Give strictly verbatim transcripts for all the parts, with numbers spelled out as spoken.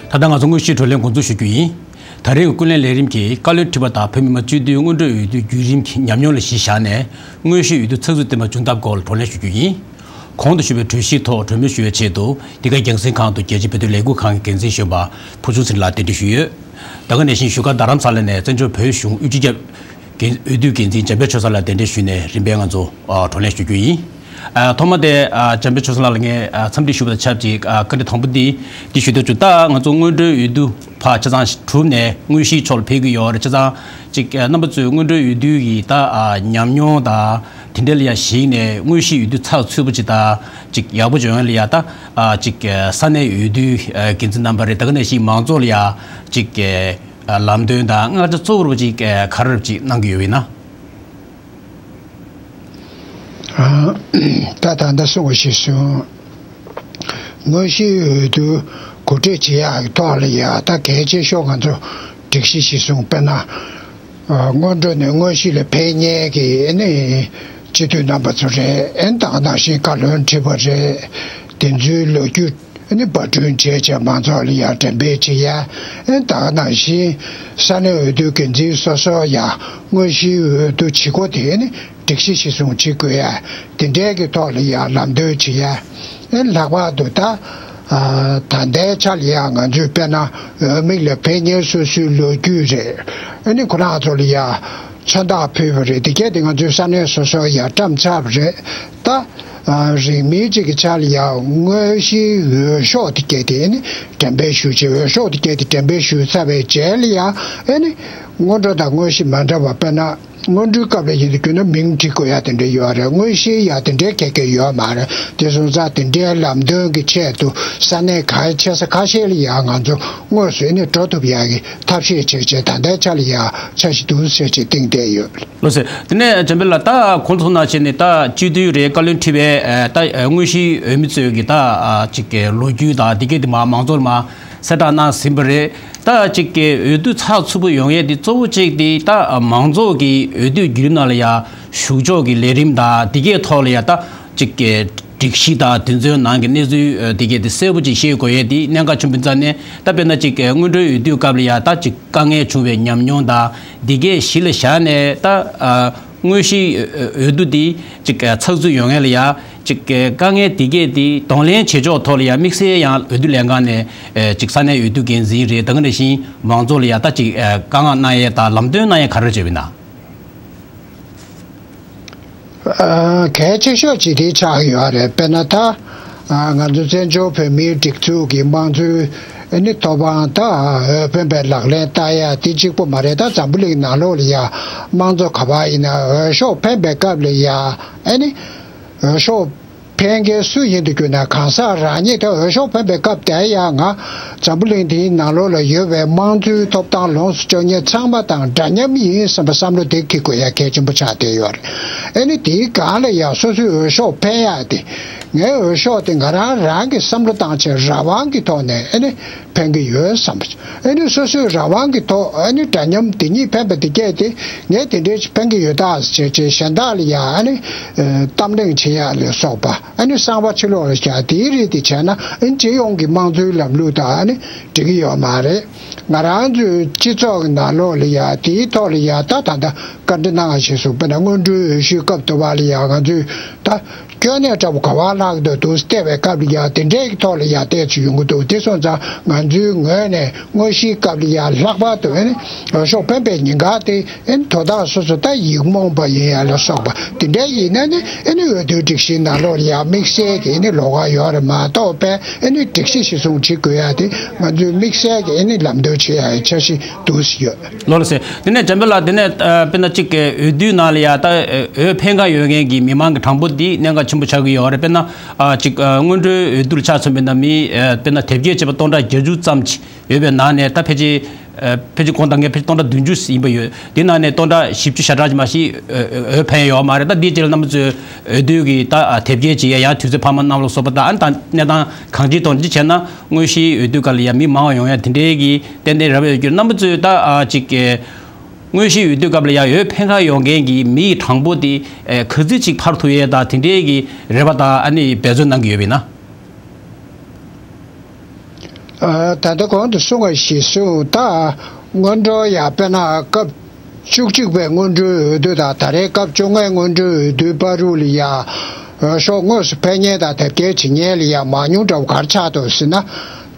ད་ལྟ་ང་ཚོ་དངོས་གཞིའི་བགྲོ་གླེང་འགོ་འཛུགས་ཞུ་རྒྱུ་ཡིན། ད་རེས་ཀྱི་ཀུན་གླེང་ལས་རིམ་གྱིས་བཀའ་བློན་ཁྲི་པ་དང་བོད་མི་མང་སྤྱི་འཐུས་སྔོན་འགྲོའི་འོས་བསྡུའི་བརྒྱུད་རིམ་གྱི་ཉམས་མྱོང་ལ་གཞི་བཞག་ནས། དངོས་གཞིའི་འོས་བསྡུ་ཚགས་ཚུད་བཏོན་པ་བྱུང་ཐབས་སྐོར་ལ་བགྲོ་གླེང་ཞུ་རྒྱུ་ཡིན། གོང་དུ་ཞུས་པའི་གྲོས་གཞིའི་ཐོག་གྲོས་མོལ་ཞུ་བའི་ཆེད་དུ། འདི་ག་རྒྱང་སྲིང་ཁང་དུ་རྒྱལ་སྤྱིའི་བོད་དོན་ལས་འགུལ་ཁང་གི་འགན་འཛིན་གཞོན་པ་ཕུར་ཆུང་ཚེ་རིང་ལགས་གདན་འདྲེན་ཞུས་ཡོད། ད་ག་ནང་བཞིན་བཞུགས་སྒར་རྡ་རམ་ས་ལ་ནས་བཙན་བྱོལ་བོད་གཞུང་དབུས་སྤྱི་ཁྱབ་འགན་འོས་བསྡུའི་འགན་འཛིན་འཇམ་དཔལ་ཆོས་བཟང་ལགས་གདན་འདྲེན་ཞུས་ནས་རིམ་པས་ང་ཚོ་ཨ་བགྲོ་གླེང་ཞུ་རྒྱུ་ཡིན། ཨ་ཐོག་མ་དེ་ཨ་འཇམ་དཔལ་ཆོས་བཟང་ལགས་ལ་ངས་ཨ་འཚམས་འདྲི་ཞུ་བ་དང་ཆབས་ཅིག་ཨ་བཀའ་འདྲི་དང་པོ་འདི་འདི་ཞུ་འདོད་བྱུང་། ད་ང་ཚོ་སྔོན་འགྲོའི་འོས་བསྡུ་ཕར་ཆ་ཚང་གྲུབ་ནས་དངོས་གཞིའི་ཕྱོགས་ལ་ཕེབས་ཀྱི་ཡོད་རེད། ཆ་ཚང་ཅིག་ཨ་རྣམ་པ་ཚོས་སྔོན་འགྲོའི་འོས་བསྡུ་ཡི་ད་ཨ་ཉམས་མྱོང་དང་དེ་འདྲ་ལ་ཡ་གཞིགས་ནས་དངོས་གཞིའི་འོས་བསྡུ་ཚགས་ཚུད་པོ་ཅིག་དང་ཅིག་ཡག་པོ་ཅིག་ཡོང་ཡ་ལ་ཡ་ད་ཨ་ཅིག་ཨ་ས་གནས་འོས་བསྡུའི་ཨ་འགན་འཛིན་རྣམ་པ་རེད། ད་ག་ནང་བཞིན་མང་ཚོགས་ལ་ཡ་ཅིག་ཨ། ལམ་སྟོན་དང་མངགས་ཆ་གཙོ་བོར་ཅིག་ག་རེ་ཅིག་གནང་གི་ཡོད་པས་ན། ད་ད་ལྟ་གསུངས་པ་ཞིག་སོང་། དངོས་གཞིའི་འོས་བསྡུ་གོ་སྒྲིག་བྱེད་ཡག་གི་ཐོག་ལ་ཡ་ད་གལ་ཆེ་ཤོས་ང་ཚོ་སྒྲིག་གཞི་ཞིག་སོང་། དཔེར་ན། སྔོན་འགྲོ་ནས་དངོས་གཞི་ལ་ཕེབས་མཁན་གྱི་ཨ་ནི་སྤྱི་འཐུས་རྣམ་པ་ཚོ་རེད། ཨ་ནི་ད་ག་ནང་བཞིན་བཀའ་བློན་ཁྲི་པ་རེད། དེ་ཚོའི་ལོ་རྒྱུས། ཨ་ནི་པར་སྐྲུན་བྱས་བྱས་མང་ཚོགས་ལ་ཡང་འགྲེམས་སྤེལ་བྱེད་ཡ། ཨ་ནི་ད་ག་ནང་བཞིན་ས་གནས་འོས་བསྡུ་འགན་འཛིན་སོ་སོ་ཡང་དངོས་གཞིའི་འོས་བསྡུ་བྱེད་སྒོ་དེ་ཨ་ནི་སྒྲིག་གཞི་གཞིར་བཟུང་བྱེད་དགོས་ཡ། དེ་འདྲའི་གི་ཐོག་ལ་ཡང་ལམ་སྟོན་བྱེད་ཡ། ཨ་ནི་ལྷག་པར་དུ་ད་ད་ལྟའི་ཆ་ལ་ཡང་ང་ཚོས་དཔེར་ན་འོས་མི་ལ་ཕེབས་མཁན་སོ་སོའི་ལོ་རྒྱུས་རེད། ཨ་ནི་ཁོ་རང་ཚོ་ལ་ཡང་མཚོན་རྟགས་ཕུལ་བ་རེད། དེ་གས་དེ་ང་ཚོའི་ས་གནས་སོ་སོ་ཡང་བཀྲམ་ཚར་བ་རེད། ད། རིང་མིན་གཅིག་གི་ཆ་ལ་ཡང་དངོས་གཞིའི་འོས་ཤོག་དེ་སྐད་དེ་ཨ་ནི་འགྲེམས་སྤེལ་ཞུ་ཆེད། འོས་ཤོག་དེ་སྐད་དེ་འགྲེམས་སྤེལ་ཞུ་ཚར་བའི་རྗེས་ལ་ཡང་ཨ་ནི་སྔོན་འགྲོ་དང་དངོས་གཞི་མ་འདྲ་བ། དཔེར་ན་སྔོན་འགྲོའི་སྐབས་ལ་ཡིན་དུས་རྒྱུ་ན་མིང་བྲི་དགོས་ཡ་དེ་འདྲ་ཡོད་རེད། དངོས་གཞིའི་ཡ་དེ་འདྲའི་གལ་གལ་ཡོད་མ་རེད། དེ་སོང་ཙང་དེ་འདྲའི་ལམ་སྟོན་གྱི་ཆེད་དུ་ས་གནས་ག་ཆེ་ས་ཁ་ཤས་ལ་ཡང་ང་ཚོ་དངོས་སུ་ཨ་ནི་འགྲོ་ཐུབ་ཡ་གི་ཐབས་ཤེས་བྱེད་ཆེད་ད་ལྟའི་ཆ་ལ་ཡང་འཆར་གཞི་འདུག་ཟེར་ཅིག་བཏིང་བསྡད་ཡོད། ལགས་སོ། དེ་ནས་འཇམ་དཔལ་ལགས། ད་གོང་དུ་སོང་ནང་བཞིན་ནི་ད་སྤྱི་འཐུས་རེད། བཀའ་བློན་ཁྲི་པའི་ཨ་ད་ཨ་དངོས་གཞིའི་འོས་མི་ཚོའི་གི་ད་ཨ་ཅིག་གི་ལོ་རྒྱུས་དང་དེ་གས་དེ་མ་མང་ཚོགས་ལ་མ་གསལ་བསྒྲགས་གནང་ཟིན་པ་རེད། ད་ཅིག་གི་འོས་བསྡུ་ཚགས་ཚུད་པོ་ཡོང་ཡས་དེ་གཙོ་བོ་གཅིག་དེ་ད་མང་ཚོགས་ཀྱི་འོས་བསྡུའི་བརྒྱུད་རིམ་ནང་ལ་ཡ་ཞུགས་ཕྱོགས་ཀྱི་ལས་རིམ་དང་དེ་གས་ཐོག་ལ་ཡ་ད་ཅིག་གི་སྒྲིག་གཞི་དང་དེ་ཚོའི་ནང་གི་གནས་ཚུལ་ཨ་དེ་གས་དེ་གསལ་པོ་ཅིག་ཤེས་དགོས་ཡས་དེ་གནད་འགག་ཆེན་པོ་ཡིན་ཙང་ནས། ད་དཔེར་ན་ཅིག་གི་སྔོན་འགྲོའི་འོས་བསྡུའི་སྐབས་ལ་ཡ་ད་ཅིག་དཀའ་ངལ་བྱུང་བའི་ཉམས་མྱོང་དང་འདི་གས་གཞི་ལ་བཞག་ནས། ད་ཨ་དངོས་གཞིའི་འོས་འོས་བསྡུ་འདི་ཅིག་ཨ་ཚགས་ཚུད་ཡོང་ཡ་ལ་ཡ་ཅིག་ཨ་དཀའ་ངལ་འདི་གས་འདི་གདོང་ལེན་བྱེད་ཕྱོགས་ཐོག་ལ་ཡ་དམིགས་བསལ་ཡང་འོས་བསྡུ་ལས་ཁང་ནས་ཨ་ཅིག་ས་གནས་འོས་བསྡུ་འགན་འཛིན་རེད། ད་ག་ནང་བཞིན་མང་ཚོགས་ལ་ཡ་ད་ཅིག་ཨ་བཀའ་མངགས་གནང་ཡས་དང་ལམ་སྟོན་གནང་ཡས་ག་རེ་བྱས་པ་ཡིན་ན། ཨ་གལ་ཆེ་ཤོས་ཅིག་དེ་ཆགས་ཡོད་རེད། དཔེར་ན་ད་ཨ་ང་ཚོ་བཙན་བྱོལ་བོད་མིའི་སྒྲིག་འཛུགས་ཀྱི་དམངས་གཙོའི་ཨ་ནི་ཐོབ་ཐང་ད་འོས་འཕེན་པའི་ལག་ལེན་བསྟར་ཡ་དེ་གཅིག་པོ་མ་རེད། ད་འཛམ་བུ་གླིང་ནང་ལོགས་ལ་ཡ་དམངས་གཙོ་ག་པར་ཡིན་ན་འོས་ཤོག་འཕེན་པའི་སྐབས་ལ་ཡ་ཨ་ནི་འོས་ཤོག་འཕེན་མཁན་སུ་ཡིན་དུ་གྱུར་ན་གང་ཟག་རང་ཉིད་དེ་འོས་ཤོག་འཕེན་པའི་སྐབས་དེ་ཡང་ང་འཛམ་བུ་གླིང་འདིའི་ནང་ལོགས་ལ་ཡོད་པའི་དམངས་གཙོའི་ཐོབ་ཐང་ལོངས་སུ་སྤྱོད་མཁན་ཚང་མ་དང་འདྲ་མཉམ་ཡིན་བསམ་པ་བསམ་བློ་དེ་འཁྱེར་དགོས་ཡ་གལ་ཆེན་པོ་ཆགས་བསྡད་ཡོད་རེད། ཨ་ནི་དེའི་སྒང་ལ་ཡང་སོ་སོའི་འོས་ཤོག་འཕེན་ཡ་དེ་ངའི་འོས་ཤོག་དེ་ང་རང་རང་གི་བསམ་བློ་བཏང་བྱས་རང་དབང་གི་ཐོག་ནས་ཨ་ནི་འཕེན་གྱི་ཡོད་བསམ་པ། ཨ་ནི་སོ་སོའི་རང་དབང་གི་ཐོག་ཨ་ནི་འདྲ་མཉམ་དེ་ཉིད་འཕེན་པ་དེ་གས་དེ་ངས་དེ་འདྲའི་འཕེན་གྱི་ཡོད་ད་ཟེར་བྱས་གཞན་དག་ལ་ཡང་ཨ་ནི་གཏམ་གླེང་བྱེད་ཡ་ལ་སོགས་པ། ཨ་ནི་གསང་བ་ཕྱི་ལོགས་ལ་བཞག་དེའི་རིགས་དེ་བྱས་ན་ཨ་ནི་སྤྱི་ཡོངས་ཀྱི་དམངས་གཙོའི་ལམ་ལུགས་དང་ཨ་ནི་འགྲིག་གི་ཡོད་མ་རེད། ང་རང་ཚོའི་སྤྱི་ཚོགས་ཀྱི་ནང་ལོགས་ལ་ཡ་དེའི་ཐོག་ལ་ཡ་ད་ད་ལྟ་བཀའ་འདྲི་གནང་བ་ཞིག་སོང་། དཔེར་ན་སྔོན་འགྲོའི་འོས་ཤོག་སྐབས་དུ་བ་ལ་ཡ་ང་ཚོས་ད་སྐྱོན་གནས་འདྲ་པོ་ག་བ་ལྷག་འདུག་འདུག་བལྟས་པའི་སྐབས་ལ་ཡ་དེ་འདྲའི་ཐོག་ལ་ཡ་བལྟས་ཚུལ་ཡོང་གི་འདུག་དེ་སོང་ཙང་ང་ཚོའི་ངོས་ནས་དངོས་གཞིའི་སྐབས་ལ་ཡ་ལྷག་པར་དུ་ཨེ་ནི་འོས་ཤོག་འཕེན་པའི་ཉིན་ག་དེ་ཨེ་ནི་དོ་བདག་སོ་སོ་ད་ཡིག་རྨོངས་པ་ཡིན་ཡ་ལ་སོགས་པ་དེ་འདྲ་ཡིན་ན་ནི་ཨེ་ནི་འོས་བསྡུའི་སྒྲིག་གཞིའི་ནང་ལོགས་ལ་ཡ་དམིགས་བསལ་གྱི་ཨེ་ནི་ལོགས་ཀ་ཡོད་རེད་མ་གཏོགས་པའི་ཨེ་ནི་སྒྲིག་གཞི་གཞིར་བཟུང་བྱེད་དགོས་ཡ་དེ་ང་ཚོའི་དམིགས་བསལ་གྱི་ཨེ་ནི་ལམ་སྟོན་བྱེད་ཡ་འཆར་གཞི་འདུག་སེ་ཡོད། ལགས་སོ། དེ་ནས་འཇམ་དཔལ་ལགས། དེ་ནས་ཨ་དཔེར་ན་གཅིག་གི་འོས་བསྡུའི་ནང་ལ་ཡ་ད་འོས་འཕེན་ག་ཡོད་མཁན་གྱི་མི་མང་གི་གྲངས་འབོར་འདི་གནད་འགག་ཆེན་པོ་ཆགས་ཀྱི་ཡོད་རེད། དཔེར་ན་ཨ་གཅིག་ཨ་སྔོན་འགྲོའི་འོས་བསྡུ་ལ་ཆ་མཚོན་པ་ཡིན་ན་མི་ཨ་དཔེར་ན་དེབ་སྐྱེལ་བྱས་པ་སྟོང་ཕྲག་བརྒྱད་ཅུ་ཙམ་ཅིག་ཡོད་པའི་ནང་ནས། ད་ཕལ་ཆེར་ཨ་ཕལ་ཆེར་གོང་དང་ངས་ཕལ་ཆེར་སྟོང་ཕྲག་བདུན་ཅུ་ཡིན་པ་ཡོད། དེ་ནང་ནས་སྟོང་ཕྲག་བཞི་བཅུ་ཞེ་གྲངས་ཅིག་མ་གཞི་འོས་འོས་འཕེན་ཡོད་མ་རེད། ད་འདིའི་རྗེས་ལ་རྣམ་པ་ཚོས་འོས་བསྡུ་གི་ད་ཨ་དེབ་སྐྱེལ་བྱེད་ཡ་ཡང་དུས་ཚོད་འཕར་མ་གནང་ལ་སོགས་པ་དང་། ཨ་ནི་ད་གནས་སྟངས་གང་ཅིའི་ཐོག་ནས་བྱས་ན་དངོས་གཞིའི་འོས་བསྡུ་སྐབས་ལ་ཡ་མི་མང་བ་ཡོང་ཡ་དེ་འདྲའི་གི་ཏན་ཏན་རེ་བ་ཡོད་རྒྱུ། རྣམ་པ་ཚོས་ད་ཨ་གཅིག་གི་དངོས་གཞིའི་འོས་བསྡུ་སྐབས་ལ་ཡ་འོས་འཕེན་ག་ཡོང་མཁན་གྱི་མི་ཡི་གྲངས་འབོར་དེ་ཨེ་ག་ཚོད་ཅིག་འཕར་ཐུབ་ཡས་དང་དེ་འདྲའི་གི་རེ་བ་དང་ཨ་ནི་འབད་བརྩོན་གནང་གི་ཡོད་པ་ཡིན་ན། ཨ། ད་ལྟ་གོང་དུ་གསུངས་པ་གཞིར་བཟུང་ད་སྔོན་འགྲོ་ཡ་དཔེར་ན་སྐབས་བཅུ་གཅིག་པའི་སྔོན་འགྲོའི་འོས་བསྡུ་དང་ད་རེས་སྐབས་བཅོ་ལྔའི་སྔོན་འགྲོའི་འོས་བསྡུའི་བར་དུ་ལ་ཡ་འོས་ཤོག་དངོས་སུ་འཕེན་མཁན་དང་དེབ་སྐྱེལ་བྱེད་མཁན་ལ་ཡ་མང་ཉུང་འདྲ་བོ་ག་རེ་ཆགས་འདུག་ཟེར་ན།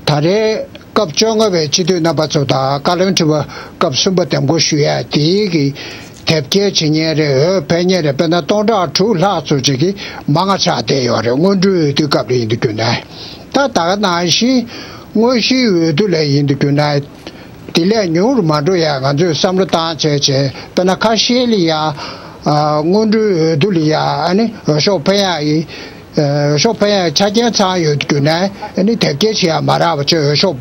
ད་རེས་སྐབས་བཅོ་ལྔ་པའི་སྤྱི་འཐུས་རྣམ་པ་ཚོ་དང་བཀའ་བློན་ཁྲི་པ་སྐབས་གསུམ་པ་འདེམས་བསྐོ་ཞུ་ཡ་དེའི་གི་དེབ་སྐྱེལ་བྱེད་མཁན་རེད། འོས་འཕེན་མཁན་རེད། དཔེར་ན་སྟོང་ཕྲག་དྲུག་ལྷག་ཙམ་ཅིག་གི་མང་ང་ཆགས་བསྡད་ཡོད་རེད། སྔོན་འགྲོའི་འོས་བསྡུའི་སྐབས་ལ་ཡིན་དུས་རྒྱུ་ན། ད་ད་ག་ནང་བཞིན་དངོས་གཞིའི་འོས་བསྡུ་ལ་ཡིན་དུས་རྒྱུ་ན། དེ་ལས་ཉུང་རུ་མ་འགྲོ་ཡ་ང་ཚོས་བསམ་བློ་བཏང་བྱས་བྱས། དཔེར་ན་ཁ་ཤས་ལ་ཡ་ཨ་སྔོན་འགྲོའི་འོས་བསྡུ་ལ་ཡ་ཨ་ནི་འོས་ཤོག་འཕེན་ཡ་ཡི་ཨ་འོས་ཤོག་འཕེན་ཡ་ཆ་རྐྱེན་ཚང་ཡོད་དུས་རྒྱུ་ན་ཨ་ནི་དེབ་སྐྱེལ་བྱེད་ཡ་མ་རག་པ་བྱས། འོས་ཤོག་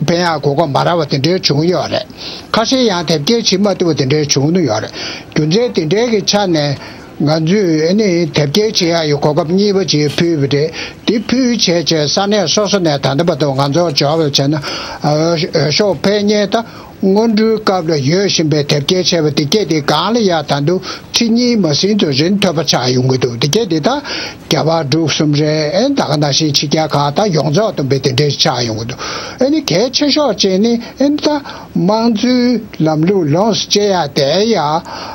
འཕེན་ཡ་གོ་སྐབས་མ་རག་པ་དེ་འདྲའི་བྱུང་ཡོད་རེད། ཁ་ཤས་ཡང་དེབ་སྐྱེལ་བྱེད་མ་ཐུབ་པ་དེ་འདྲའི་བྱུང་ནི་ཡོད་རེད། རྒྱུ་མཚན་དེ་འདྲའི་གི་ཆ་ནས་ང་ཚོས་ཨ་ནི་དེབ་སྐྱེལ་བྱེད་ཡ་ཡི་གོ་སྐབས་གཉིས་པ་ཅིག་ཕུལ་བ་རེད། དེ་ཕུལ་བྱས་བྱས་ས་གནས་སོ་སོ་ནས་ད་ལྟ་བར་དུ་ང་ཚོར་འབྱོར་བ་བྱས་ན། ཨ་འོས་ཤོག་འཕེན་མཁན་ད་སྔོན་འགྲོའི་སྐབས་ལ་ཡོད་བཞིན་པའི་དེབ་སྐྱེལ་བྱས་པ་དེ་གྱད་དེ་སྒང་ལ་ཡ་ད་དུང་ཁྲི་གཉིས་མ་ཟིན་ཙམ་རིན་ཐོན་པ་ཆགས་ཡོང་གི་འདུག་དེ་གྱད་དེ་ད་རྒྱ་བལ་འབྲུག་གསུམ་རེད། ཨེ་ད་ག་ནང་བཞིན་ཕྱི་རྒྱལ་ཁག་ད་ཡོངས་རྫོགས་བསྡོམས་པའི་དེ་འདྲའི་ཆགས་ཡོང་གི་འདུག་ཨེ་ནི་གལ་ཆེ་ཤོས་ཅིག་ནི་ཨེ་ནི་ད་དམངས་གཙོའི་ལམ་ལུགས་ལོངས་སུ་སྤྱད་ཡ་དེ་ཡ་ཨ་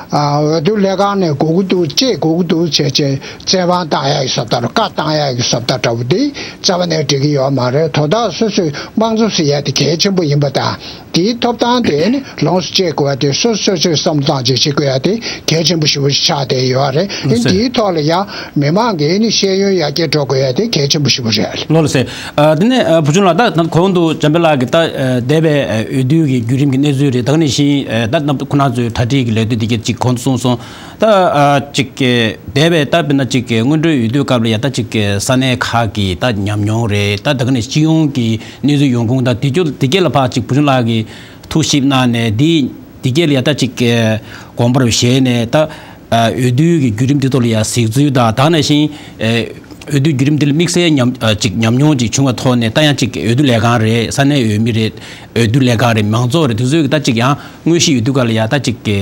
འོས་བསྡུ་ལས་ཁང་ནས་དགོས་ཀྱི་འདུག་སྤྱད་དགོས་ཀྱི་འདུག་བྱས་བྱས་བཙན་དབང་བཏང་ཡ་ཡི་བཟོ་ལྟ། བཀའ་བཏང་ཡ་ཡི་བཟོ་ལྟ་འདྲ་བོ་དེ་རྩ་བ་ནས་འགྲིག་གི་ཡོད་མ་རེད། དོ་བདག་སོ་སོས་དམངས་གཙོ་ཟེར་ཡ་དེ་གལ་ཆེན་པོ་ཡིན་པ་དང་། དེའི་ཐོབ་ཐང་དེ་ནི་ལོངས་སུ་སྤྱད་དགོས་ཡ་དེ་སོ་སོ་སོས་བསམ་བློ་བཏང་བྱས་བྱེད་དགོས་ཡ་དེ་གལ་ཆེན་པོ་ཞེ་པོ་ཞིག་ཆགས་བསྡད་ཡོད་རེད། ཨ་ནི་འདིའི་ཐོག་ལ་ཡ་མི་མང་གིས་ནི་ཤེས་ཡོན་ཡར་རྒྱས་འགྲོ་དགོས་ཡ་དེ་གལ་ཆེན་པོ་ཞེ་པོ་རེད། ལགས་སོ། ཨ་དེ་ནས་ཨ་བུ་ཆུང་ལགས། ད་གོང་དུ་འཇམ་དཔལ་ལགས་ཀྱིས་ད་ཨ་འདས་པའི་ཨ་འོས་བསྡུ་གི་བརྒྱུད་རིམ་གྱི་གནས་ཚུལ་རེད། ད་ག་ནང་བཞིན་ཨ་ད་རྣམ་ཁོང་རྣམ་ཚོའི་གྲ་སྒྲིག་གི་ལས་དོན་དེ་གྱད་ཅིག་གོང་དུ་གསུངས་སོང་། ད་ཨ་ཅིག་གི་འདས་པའི་ད་དཔེར་ན་ཅིག་གི་སྔོན་འགྲོའི་འོས་བསྡུའི་སྐབས་ལ་ཡ་ད་ཅིག་གི་ས་གནས་ཁག་གི་ད་ཉམས་མྱོང་རེད། ད་ད་ག་ནས་སྤྱི་ཡོངས་ཀྱི་གནས་ཚུལ་ཡོང་ཁུངས་དང་དེ་ཚོ་དེ་གྱད་ལ་ཕར་ཅིག་བུ་ཆུང་ལགས་ཀྱིས་ཐུགས་ཞིབ་གནང་ནས་དེ་དེ་གྱད་ལ་ཡ་ད་ཅིག་གི་དགོངས་པ་རེ་བཞེས་ནས། ད་ཨ་འོས་བསྡུའི་གི་བརྒྱུད་རིམ་དེ་ཚོ་ལ་ཡ་གཟིགས་ཚུལ་དང་། ད་ག་ནང་བཞིན་ཨ་འོས་བསྡུའི་བརྒྱུད་རིམ་དེ་ལ་དམིགས་བསལ་ཉམས་ཨ་ཅིག་ཉམས་མྱོང་ཅིག་བྱུང་བའི་ཐོག་ནས། ད་ཡང་ཅིག་འོས་བསྡུ་ལས་ཁང་རེད། ས་གནས་འོས་མི་རེད། འོས་བསྡུ་ལས་ཁང་རེད། མང་ཚོགས་རེད། དེ་ཚོའི་གི་ད་ཅིག་ཡང་དངོས་གཞིའི་འོས་བསྡུ་སྐབས་ལ་ཡ་ད་ཅིག་གི་